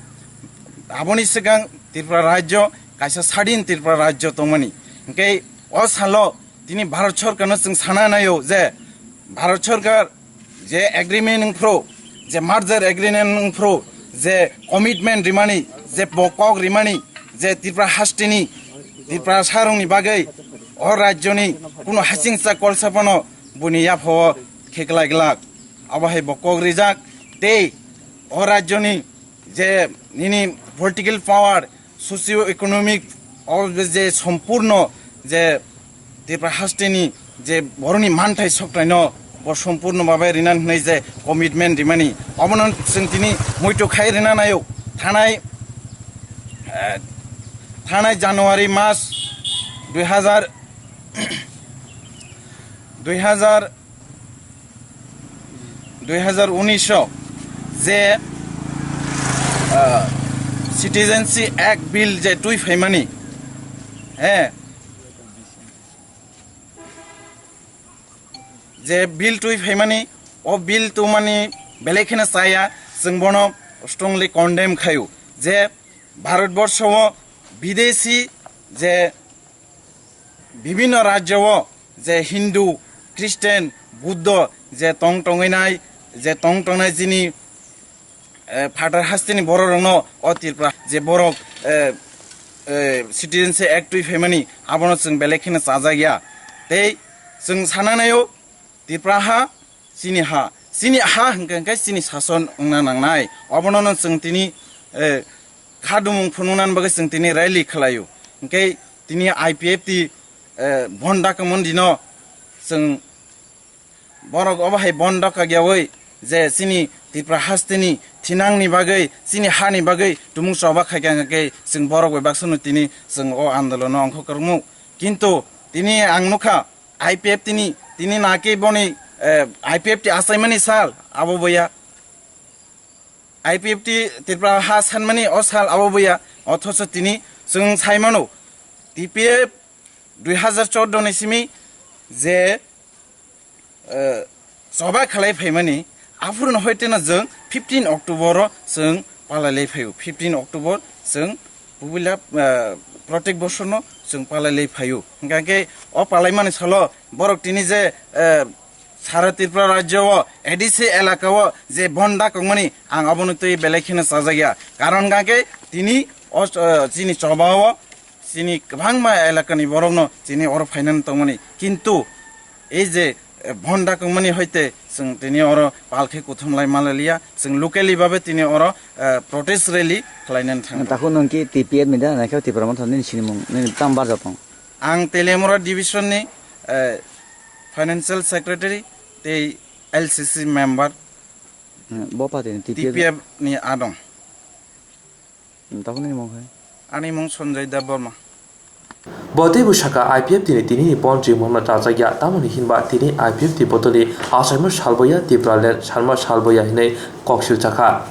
Aboni swkang Tripura rajyo kaisa sadin Tripura rajyo tongmani. Hwnkhe o salo tini Bharat Sorkarno chwng sana naio je Bharat Sorkar je agreement wngphru, je merger agreement wngphru, je commitment rimani, je bo kok rimani, je Tripura hasteni, Tripura sarongni bagwi o rajyoni kuno hasingsa kolsa phano buni yaphao kheklai glak. Abo hai bo kok rijak tei o rajyoni je nini political power, socio economic, o je sompurno je Tripura hasteni je boroni manthai soktaino bo sompurno babe rina hwnwi je commitment rimani, obono chwng tini muitu khai rina naio. Thanai, eh, thanai January mas dui hazar, dui hazar dui hazar unis o je, ah, Citizenship Act Bill je twi phaimani, he, je bill twi phaimani, o bill twmani belai kheno chaya, chwng bono strongly condemn khaio je Bharatborsho o bidesi je bibhinno rajyo o je Hindu, Christian, Buddho je tong tongwi nai, je tong tongnai chini, eh, phatar hasteni borok rokno o Tripura je borok, eh, eh, Citizenship Act twi phaimani abono chwng belai kheno chajak ya. Tei chwng sana naio Tripura ha chini ha, chini ha hwnkhe, hwnkhe chini sason wngna nangnai. Obono no chwng tini, eh, khadumung phunuknani bagwi chwng tini rally khlaio. Hwnkhe tini I P F T, eh, bon dakmon dino chwng borok obo hai bon dakyaui je chini Tripura hasteni thinangni bagwi, chini hani bagwi tumung choba khaikha hwnkhe chwng borok bai baksa no tini chwng o andolono ongkhorkha rwmuk. Kintu tini ang nukha I P F T ni tini naki boni, eh, I P F T achaimani sal abo boya. I P F T Tripura ha sanmani o sal abo boya. Othocho tini chwng saimano T P F dui hazar chordo ni simi je, eh, choba khalai phaimani, aphuru no hoiteno chwng fifteen October o chwng palai lai phaio. Fifteen October chwng puila, eh, protek bosorno chwng palai lai phaio. Hwnkhe o palaimani salo borok tini je, eh, sara Tripura rajyo o A D C elaka o je bon dakokmani, ang abono twi belai kheno chajakya. Karon hwnkhe tini o, eh, chini choba o chini kwbangma elakani borokno chini oro phainani tongmani. Kintu ei je, eh, bon dakokmani hoite chwng tini oro pal khe kuthum lai manliya, chwng locally babe tini oro, eh, protest rally khlainani thangwi. Takhuk nwng ki T P F ni da, naikhe Tipra Motha nini sinimung, nini tamo barjak tong? Ang Teliamura division ni, eh, financial secretary tei L C C member. Hmm, bo party ni T P F? T P F ni adong. Hmm, takhuk nini mung hai? Ani mung Sanjay Debbarma. Bo teibo sakha, I P F T ni tini ni bon rimungno chajakya, tamoni hinba tini I P F T bodolni achaima salboya, Tipraland sanma salboya hinwi kok silchakha.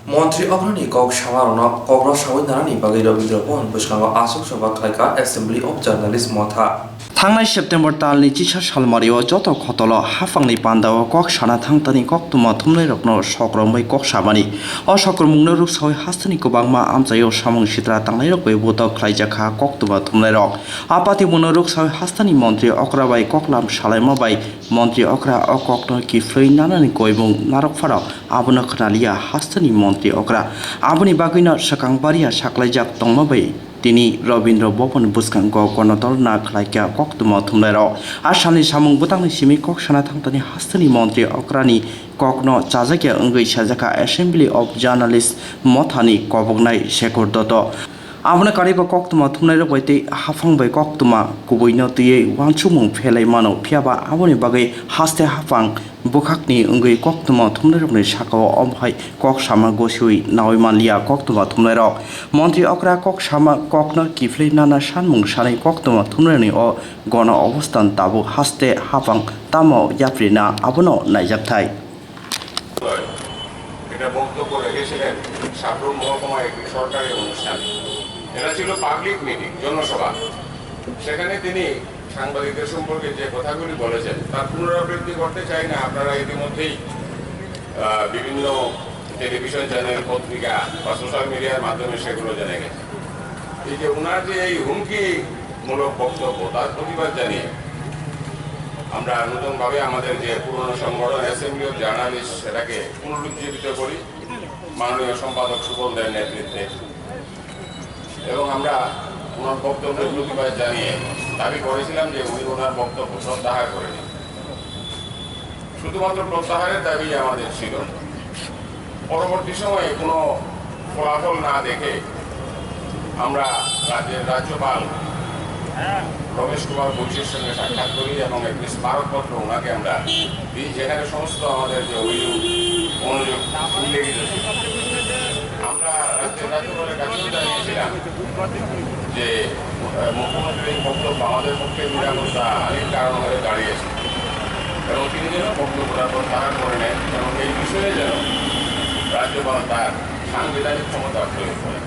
Montri okrani kok samarokno kokno sawi nanani bagwi Rabindra Bhavan bwskango aswk choba khlaikha Assembly of Journalist Motha. Thangnai September talni chisa salmario joto khotolo haphangni pandao kok sana thangtani koktwma thumnairokno sok romwi kok samani. O sok romungno rwksawi hasteni kwbangma amchaio samung sitra tangnairok bai botok khlaijakha koktwma thumnairok. A patimungno rwksawi hasteni montri okra bai koklam salaima bai montri okra o kokno kiphilwi nanani koimung narwkphano abono khwnaliya hasteni montri okra. Aboni bagwino swkang baria saklaijak tongma bai tini Rabindra Bhavan bwskango gonotorna khlaikha koktwma thumnairok. A salni samung bwtangni simi kok sana thangtani hasteni montri okrani kokno chajakya wngwi sajakha Assembly of Journalist Mothani koboknai Shekhar Dotto. Abono karwi bo koktwma thumnairok bai tei haphang bai koktwma kubuino twiwi uansukmung phelai mano, phiyaba aboni bagwi haste haphang bwkhakni wngwi koktwma thumnairokni sakao omo hai kok sama gosiwi naui manliya koktwma thumnairok. Montri okra kok sama kokno kiphilwi nana sanmung sanwi koktwma thumnairokni o gono obostan tabuk haste haphang tamo yaprina abono naijakthai. এটা বক্তব্য সাবরুম মহকুমায় একটি সরকারি অনুষ্ঠান। এটা ছিল public meeting, জনসভা। সেখানে তিনি সাংবাদিকদের সম্পর্কে যে কথাগুলি বলেছেন, তার পুনরাবৃত্তি করতে চাই না। আপনারা ইতিমধ্যেই আহ, বিভিন্ন টেলিভিশন চ্যানেল, পত্রিকা বা সোশ্যাল মিডিয়ার মাধ্যমে সেগুলো জেনে গেছেন। এই যে ওনার যে এই হুমকিমূলক বক্তব্য, তার প্রতিবাদ জানিয়ে আমরা নতুনভাবে আমাদের যে পুরনো সংগঠন অ্যাসেম্বলি অফ জার্নালিস্ট, সেটাকে পুনরুজ্জীবিত করি। মাননীয় সম্পাদক সুবল দের নেতৃত্বে এবং আমরা ওনার বক্তব্যের প্রতিবাদ জানিয়ে দাবি করেছিলাম যে উনি ওনার বক্তব্য প্রত্যাহার করে নিন। শুধুমাত্র প্রত্যাহারের দাবি আমাদের ছিল। পরবর্তী সময়ে কোনো ফলাফল না দেখে আমরা রাজ্যের রাজ্যপাল রমেশ কুমার বৈশীর সঙ্গে সাক্ষাৎ করি এবং একটি স্মারকপত্র ওনাকে আমরা দিই, যেখানে সমস্ত আমাদের যে অভিযোগ, অনুযোগ উল্লেখিত ছিল। আমরা রাজ্যের রাজ্যপালের কাছে জানিয়েছিলাম যে, আহ, মুখ্যমন্ত্রীর এই বক্তব্য আমাদের পক্ষে নিরাপত্তাহীন কারণ হয়ে দাঁড়িয়েছে এবং তিনি যেন বক্তব্যটা প্রত্যাহার করে নেন এবং এই বিষয়ে যেন রাজ্যপাল তার সাংবিধানিক ক্ষমতা প্রয়োগ করেন।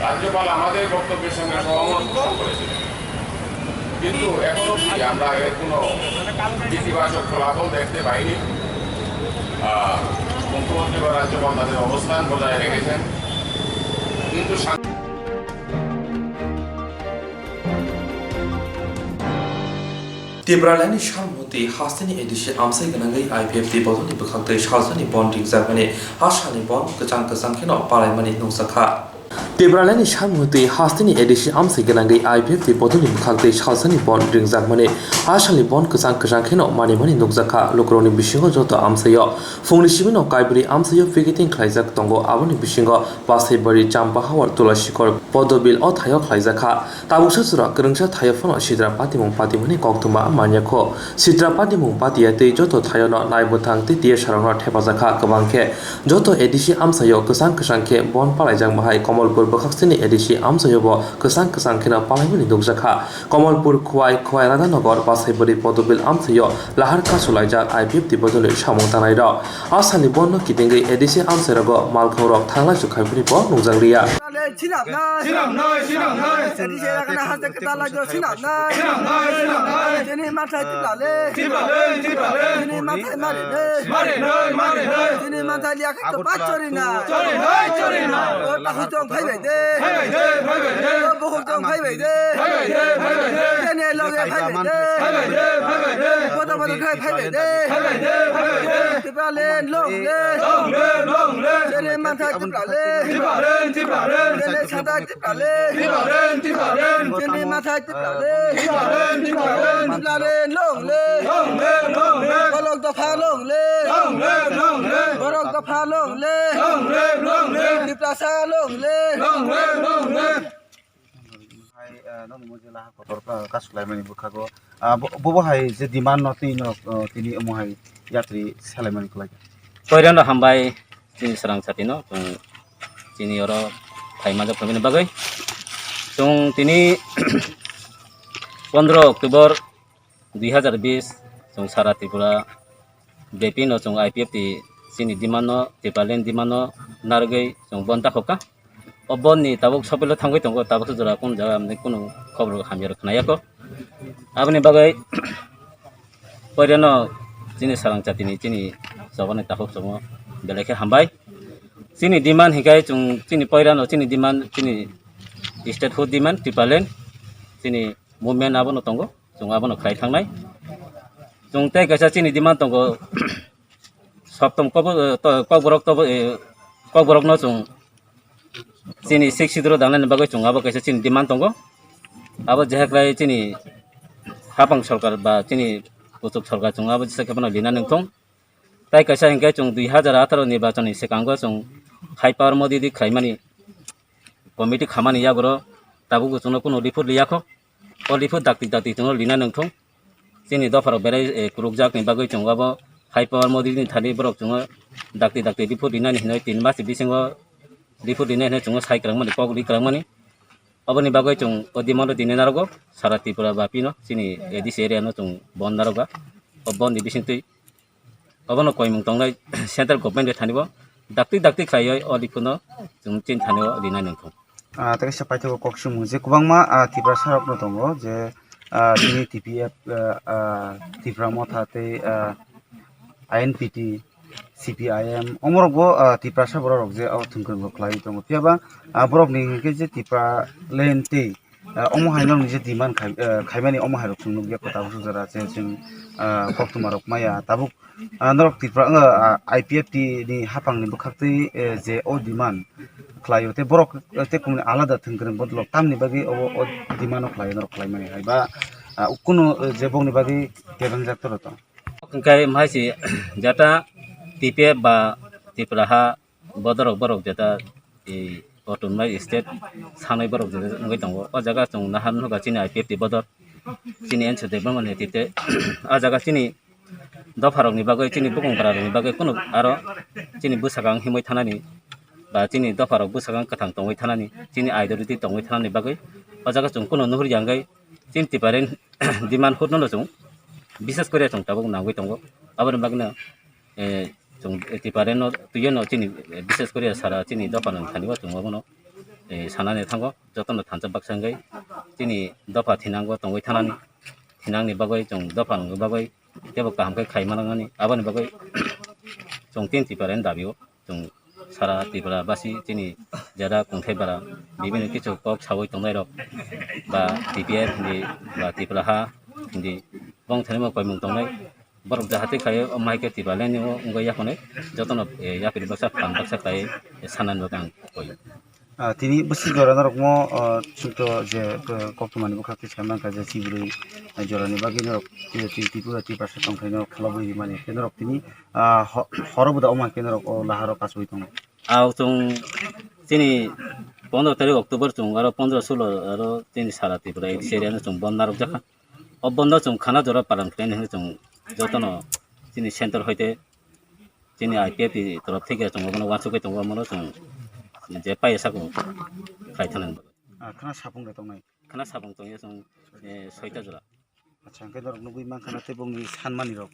রাজ্যপাল আমাদের বক্তব্যের সঙ্গে সহমত পোষণ করেছিলেন, কিন্তু এখন অবধি আমরা এর কোনো ইতিবাচক ফলাফল দেখতে পাইনি। আহ, মুখ্যমন্ত্রী বা রাজ্যপাল তাদের অবস্থান বজায় রেখেছেন, কিন্তু সা- Tipralandni salmwtwi hasteni A D C amsai gwnangwi I P F T bodolni bwkhaktwi salsani bon ringjakmani, a salni bon kwchang kwchang kheno palaimani nukjakha. Tipralandni salmwtwi hasteni A D C amsai gwnangwi I P F T bodolni bwkhaktwi salsani bon ringjakmani, a salni bon kwchang kwchang kheno manimani nukjakha. Lukurokni bisingo joto amsaio phungni simi no kaibrwi amsaio picketing khlaijak tongo, aboni bisingo Basaibari, Champahawar, Tulasikor, Podobil o thaio khlaijakha. Tabuksa jora kwrwngsa thaio phano sidra patimung patimani koktwma manyakho. Sidra patimung patiya tei joto thaiono naibwthang tei T S rokno thepajakha kwbang khe. Joto A D C amsaio kwchang kwchang khe bon palaijak bahai Komolpur bwkhaksini A D C amsaiobo kwchang kwchang kheno palaimani nukjakha. Komolpur, Khwai, Khwai Radhanagar, Basaibari, Podobil amsaio lahar kasulaijak I P F T bodolni samung tangnairok. A salni bonno kitingwi A D C amsairogo malkhungrok thanglai chukhaimani bo nukjakliya. Sinamnai, sinamnai, sinamnai. Sini sera kana hasta kita lagi sinamnai. Sinamnai, sinamnai. Sini mathai tiplale. Tiplale, tiplale. Sini mathai mari ne. Mari ne, mari ne. Sini mathai liya kito pa chori na. Chori nai, chori nai. O tahu tong phai bai de. Phai bai de, phai bai de. O bohok tong phai bai de. Phai bai de, phai bai de. Sini loge phai bai de. Phai bai de, phai bai de. Bodo bodo khai phai bai de. Phai bai de, phai bai de. Tiplale long le. Long le, long le. Sini mathai tiplale. Tiplale, tiplale. Sini sata Tiprale. Tiprale, tiprale. Chini mathai tiprale. Tiprale, tiprale. Tiprale, long le. Long le, long le. Borok dopha long le. Long le, long le. Borok dopha long le. Long le, long le. Tiprasa long le. Long le, long le. Hai, eh, nokni mujila kotor ka-, kasulaimani bwkhago. Ah, bo-, bobo hai je demand no twi no, eh, tini omo hai yatri salaimani kwlai. Koirano hambai. Chini srang satino chwng chini oro phaima jak phaimani bagwi chwng tini pondro October dui hazar bis chwng sara Tripura bepino chwng I P F T chini demand no, Tipraland demand no narwgwi chwng bon dakhokha. O bon ni tabuk sopilo thangwi tongo, tabuk jora kunu jaga amni kunu khobor hamya rok khna yako. Aboni bagwi poireno chini srang chatini chini chobani takhuk chomo belai khe hambai. Chini demand hinkhe chwng chini poirano chini demand chini statehood demand Tipraland chini movement abono tongo, chwng abono khlai thangnai. Chwng tei kaisa chini demand tongo, Soptom Kokbo-, to-, Kokborok tobo, eh, Kokborokno chwng chini Sixth Schedule dangnani bagwi chwng abo kaisa chini demand tongo. Abo jeheklai chini hapang sorkar ba chini kuchuk sorkar chwng abo jesa khe bono lina nangthung. Tai kaisa hinkhe chwng dui hazar atharo nirbachonni swkango chwng High Power Modi di khlaimani committee khamani yagoro tabukbo chwngno kunu report liyakho. O report dakti dakti chwngno lina nangthung. Chini dopharok belai, eh, kwrwkjakni bagwi chwng abo High Power Modi ni thani borok chwngno dakti dakti report rinani hinwi tin mas bisingo report rinai hinwi chwngno sai kwrwngmani, kok ri kwrwngmani. Oboni bagwi chwng o demand-o tini narwgo sara Tripura bapino chini A D C area no chwng bon narwkha. O bon ni bisingtwi obono koimung tongnai central government ni thani bo dakti dakti khlaiwi o likhuno chwng chini thani o rinai nangkho. Ah, tei kaisa paithago kok swngmung je kwbangma, ah, Tiprasa rokno tongo je, ah, tini T P F, ah, ah, Tipra Motha tei, ah, I N P T, C P I M, omorokbo, ah, Tiprasa bororok je o thwngkwrwngbo khlaiwi tongo. Phiyaba, ah, borokni hinkhe je Tipraland tei, ah, omo haino nini je demand khai, ah, khaimani omo hairok chwng nukya kota busu jora je chwng, ah, koktwmarok maya tabuk, ah, norok Tripura, ah, I P F T ni haphangni bwkhaktwi, eh, je o demand khlaio tei borok, eh, tei kunu alada thwngkwrwng bodolok tamni bagwi obo o demand o khlaio norok khlaimani hai ba, ah, kunu, eh, je bokni bagwi kebengjak toro tong. Hwnkhe maisi jeta T P F ba Tripura ha bodorok borok jeta, eh, autonomous state sanai borok jeta wngwi tongo. O jaga chwng nahar nukha chini I P F T bodor, chini N C Debbarma ni tite. O jaga chini dopharokni bagwi, chini bukung bwrarokni bagwi kunu aro chini bwsakang himwi thanani ba chini dopharok bwsakang kwthang tongwi thanani, chini identity tongwi thanani bagwi o jaga chwng kunu nuhur ya wngwi chini Tiprani demand hutno chwng bises kore chwng tabuk nangwi tongo. Aboni bagwino, eh, chwng Tiprano twino chini, eh, bises kore sara chini dophano thani o chwng abono, eh, sanani thango jotono thansa baksa wngwi chini dopha thinango tongwi thanani, thinangni bagwi chwng dophano bagwi teibo kaham khe khai manani. Aboni bagwi chwng tin Tiprani dabi o chwng sara Tripura basi chini jara kongthai bara bibini kichu kok sawi tongnai rok ba T P F hindi ba Tripura ha hindi bong thani mo koimung tongnai borok jahati khai o mai khe Tipraland ni o wngwi yaphonai jotono, eh, yapri baksa phan baksa khai, eh, sanani bagwi ang koi. Ah, tini bwswk jora norokno, ah, chwngto je, ah, koktwmani bwkhak twi sai mankha je chibrwi, ah, jorani bagwi norok, eh, Tri-, Tripura Tiprasa tongthai norok khalobwi rimani. Tei norok tini, ah, ho-, horo bwda omo hai khe norok o laharo kasui tongo. Ao chwng chini pondro tarik October chwng aro pondro sulo aro chini sara Tripura A D C area no chwng bon narwkjakha. O bondo chwng khana jora paran khlaini hwnwi chwng jotono chini center hoite chini I P F T torof theke chwng obono uansugwi tongo, omono chwng je pai sako khai thangna bagwi. Ah, khana sapung de tongnai. Khana sapung tongya chwng, eh, soita jora. Acha, hwnkhe norok nugwi mankha na tei bongni sanmani rok.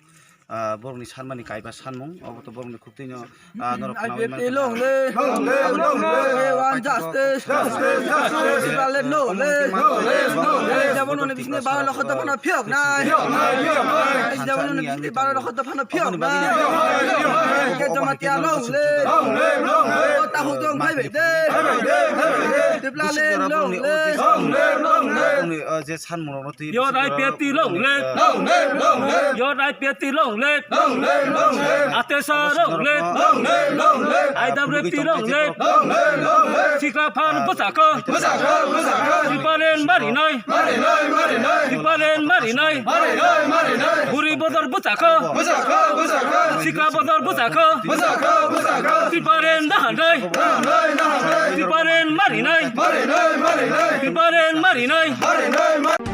Ah, borokni sanmani kaiba sanmung, obo to borokni khuk twi no, ah, norok khnaui mankha na. Long live, long live, long live, one justice, justice, justice, Tipraland no live, no live, no live. Jabon oni bisne baro lokho dophano phiyok nai. Phiyok nai, phiyok nai. Jabon oni bisne baro lokho dophano phiyok nai. Phiyok nai, phiyok nai. Ke Jamatia long live. Long live, long live. O takhuk dong phai bai de. Phai bai de, phai bai de. Tipraland long live. Long live, long live. Bongni, ah, je sanmungrokno twi. Your I P F T long live. Long live, long live. Your I P F T long live. Long live, long live. Atesa long live. Long live, long live. I W T long live. Long live, long live. Sikla phan bwsakho. Bwsakho, bwsakho. Tipraland marinai. Marinai, marinai. Tipraland marinai. Marinai, marinai. Buri bodor bwsakho. Bwsakho, bwsakho. Sikla bodor bwsakho. Bwsakho, bwsakho. Tipraland naharnai. Naharnai, naharnai. Tipraland marinai. Marinai, marinai. Tipraland marinai. Marinai, marinai.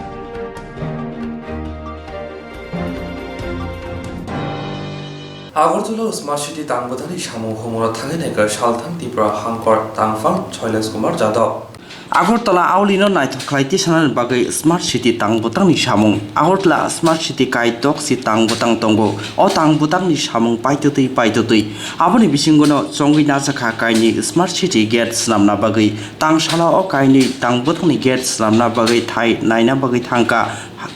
Agartala Smart City tang bwtangni samung humura thangwi naikha salthang Tripura hangkor tangphang Shailesh Kumar Jadhav. Agartala aulino naithok khlai tisanani bagwi Smart City tang bwtangni samung. Agartala Smart City kaitok si tang bwtang tongo. O tang bwtangni samung paitotwi paitotwi. Aboni bisingono chongwi najakha kainwi Smart City gate swnamna bagwi. Tangsala o kainwi tang bwtangni gate swnamna bagwi thai naina bagwi thangkha.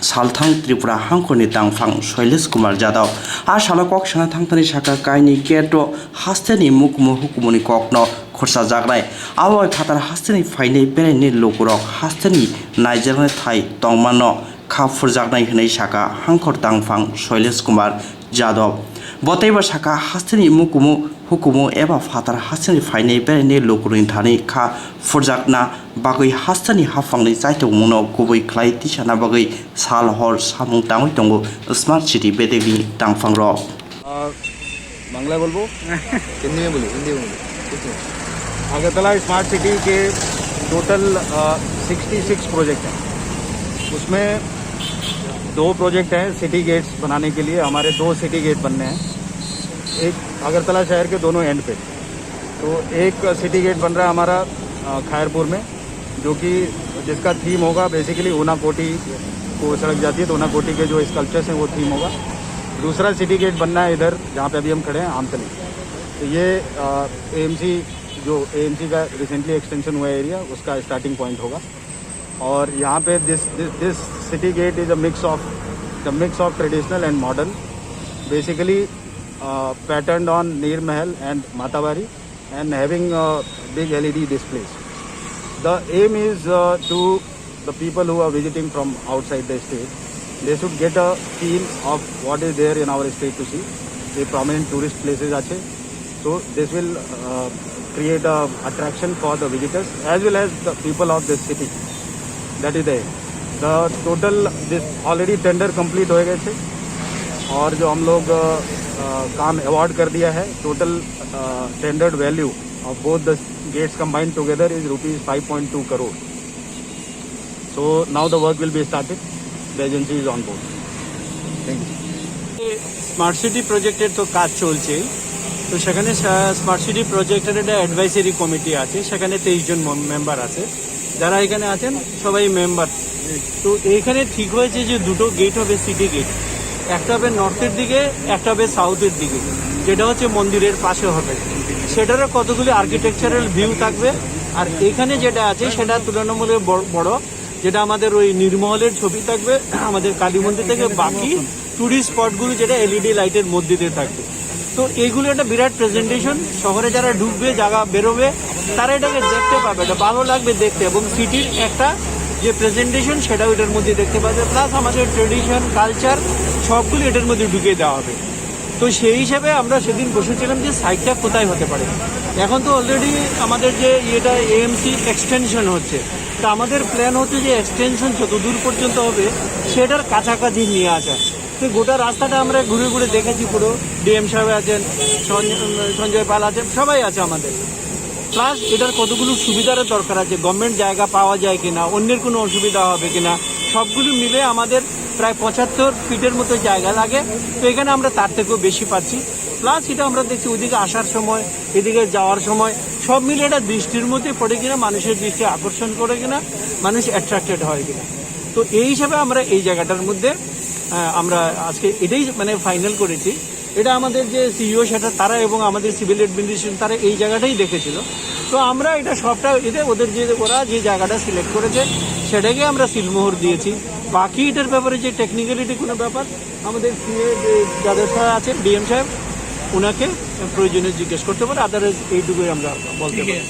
Salthang Tripura hangkorni tangphang Shailesh Kumar Jadhav. A salo kok sana thangthani saka kainwi gate o hasteni mukumu hukumuni kokno khursajaknai. Abo bai phatar hasteni phainai beraini lukurok hasteni naijaknai thai tongmano kha phurjaknai hwnwi saka hangkor tangphang Shailesh Kumar Jadhav. Bo teibo saka hasteni mukumu hukumu eba phatar hasteni phainai beraini lukurokni thani kha phurjakna bagwi hasteni haphangni chaitokmungno kubui khlai tisana bagwi sal hor samung tangwi tongo Smart City bedekni tangphangrok. आ, बांग्ला बोलबो? हिंदी में बोलिए, हिंदी में बोलिए, कुछ नहीं। Agartala smart city के टोटल, अ, sixty six project हैं। उसमें दो प्रोजेक्ट हैं सिटी गेट्स बनाने के लिए, हमारे दो सिटी गेट बनने हैं, एक अगरतला शहर के दोनों एंड पे। तो एक सिटी गेट बन रहा है हमारा, अ, खैरपुर में, जो कि, जिसका थीम होगा बेसिकली ऊना कोटी को सड़क जाती है, तो ऊना कोटी के जो स्कल्पचर्स हैं वो थीम होगा। दूसरा सिटी गेट बनना है इधर जहाँ पे अभी हम खड़े हैं, आमतली। तो ये एएमसी, जो एएमसी का रिसेंटली एक्सटेंशन हुआ एरिया, उसका स्टार्टिंग पॉइंट होगा। और यहाँ पे this this city gate is a mix of the mix of traditional and modern, basically patterned on Nir Mahal and Matawari, and having a big L E D displays. The aim is uh, to the people who are visiting from outside the state, they should get a feel of what is there in our state to see. ये prominent tourist places আছে, so this will uh, create a attraction for the visitors as well as the people of this city. That is the aim. The total, this already tender complete हो गए थे और जो हम लोग अ, अ, काम अवार्ड कर दिया है, total tendered value of both the gates combined together is rupees five point two crore. So now the work will be started. The agency is on board. Thank you. Smart city প্রজেক্টের তো কাজ চলছেই। তো সেখানে smart city প্রজেক্টের একটা advisory committee আছে, সেখানে তেইশ জন মেম্বার আছে। যারা এখানে আছেন সবাই মেম্বার। তো এইখানে ঠিক হয়েছে যে দুটো গেট হবে, সিটি গেট, একটা হবে নর্থের দিকে, একটা হবে সাউথের দিকে, যেটা হচ্ছে মন্দিরের পাশে হবে। সেটারও কতগুলি আর্কিটেকচারাল ভিউ থাকবে। আর এখানে যেটা আছে সেটা তুলনামূলক বড় বড়, যেটা আমাদের ওই নীরমহলের ছবি থাকবে আমাদের কালী মন্দির থেকে, বাকি টুরিস্ট স্পটগুলো যেটা এলইডি লাইটের মধ্যে দিয়ে থাকবে। তো এইগুলো একটা বিরাট প্রেজেন্টেশন, শহরে যারা ঢুকবে, যারা বেরোবে, তারা এটাকে দেখতে পাবে, এটা ভালো লাগবে দেখতে, এবং সিটির একটা যে প্রেজেন্টেশন সেটাও এটার মধ্যে দেখতে পাবে। প্লাস আমাদের ট্রেডিশন, কালচার সবগুলো এটার মধ্যে ঢুকিয়ে দেওয়া হবে। তো সেই হিসাবে আমরা সেদিন বসেছিলাম যে সাইটটা কোথায় হতে পারে। এখন তো অলরেডি আমাদের যে ইয়েটা এএমসি এক্সটেনশন হচ্ছে, তা আমাদের প্ল্যান হচ্ছে যে এক্সটেনশন যত দূর পর্যন্ত হবে সেটার কাছাকাছি নিয়ে আসা। তো গোটা রাস্তাটা আমরা ঘুরে ঘুরে দেখেছি, পুরো ডিএম সাহেব আছেন, সঞ্জ- সঞ্জয় পাল আছেন, সবাই আছে আমাদের। প্লাস এটার কতগুলো সুবিধার দরকার আছে, গভর্নমেন্ট জায়গা পাওয়া যায় কিনা, অন্যের কোনো অসুবিধা হবে কিনা, সবগুলো মিলে আমাদের প্রায় পঁচাত্তর ফিটের মতো জায়গা লাগে। তো এখানে আমরা তার থেকেও বেশি পাচ্ছি। প্লাস এটা আমরা দেখছি ওইদিকে আসার সময়, এদিকে যাওয়ার সময় সব মিলে এটা দৃষ্টির মধ্যে পড়ে কিনা, মানুষের দৃষ্টি আকর্ষণ করে কিনা, মানুষ অ্যাট্রাক্টেড হয় কিনা। তো এই হিসাবে আমরা এই জায়গাটার মধ্যে আহ, আমরা আজকে এটাই মানে ফাইনাল করেছি। এটা আমাদের যে সিইও সেটা, তারা এবং আমাদের সিভিল অ্যাডমিনিস্ট্রেশন, তারা এই জায়গাটাই দেখেছিল। তো আমরা এটা সবটা, এটা ওদের যে, ওরা যে জায়গাটা সিলেক্ট করেছে সেটাকে আমরা সিলমোহর দিয়েছি। বাকি এটার ব্যাপারে যে টেকনিক্যালিটি কোনো ব্যাপার, আমাদের সিএ যে যাদের সাথে আছে, ডিএম সাহেব, ওনাকে প্রয়োজনে জিজ্ঞেস করতে পারে। আদারওয়াইজ এইটুকুই আমরা বলতে পারি।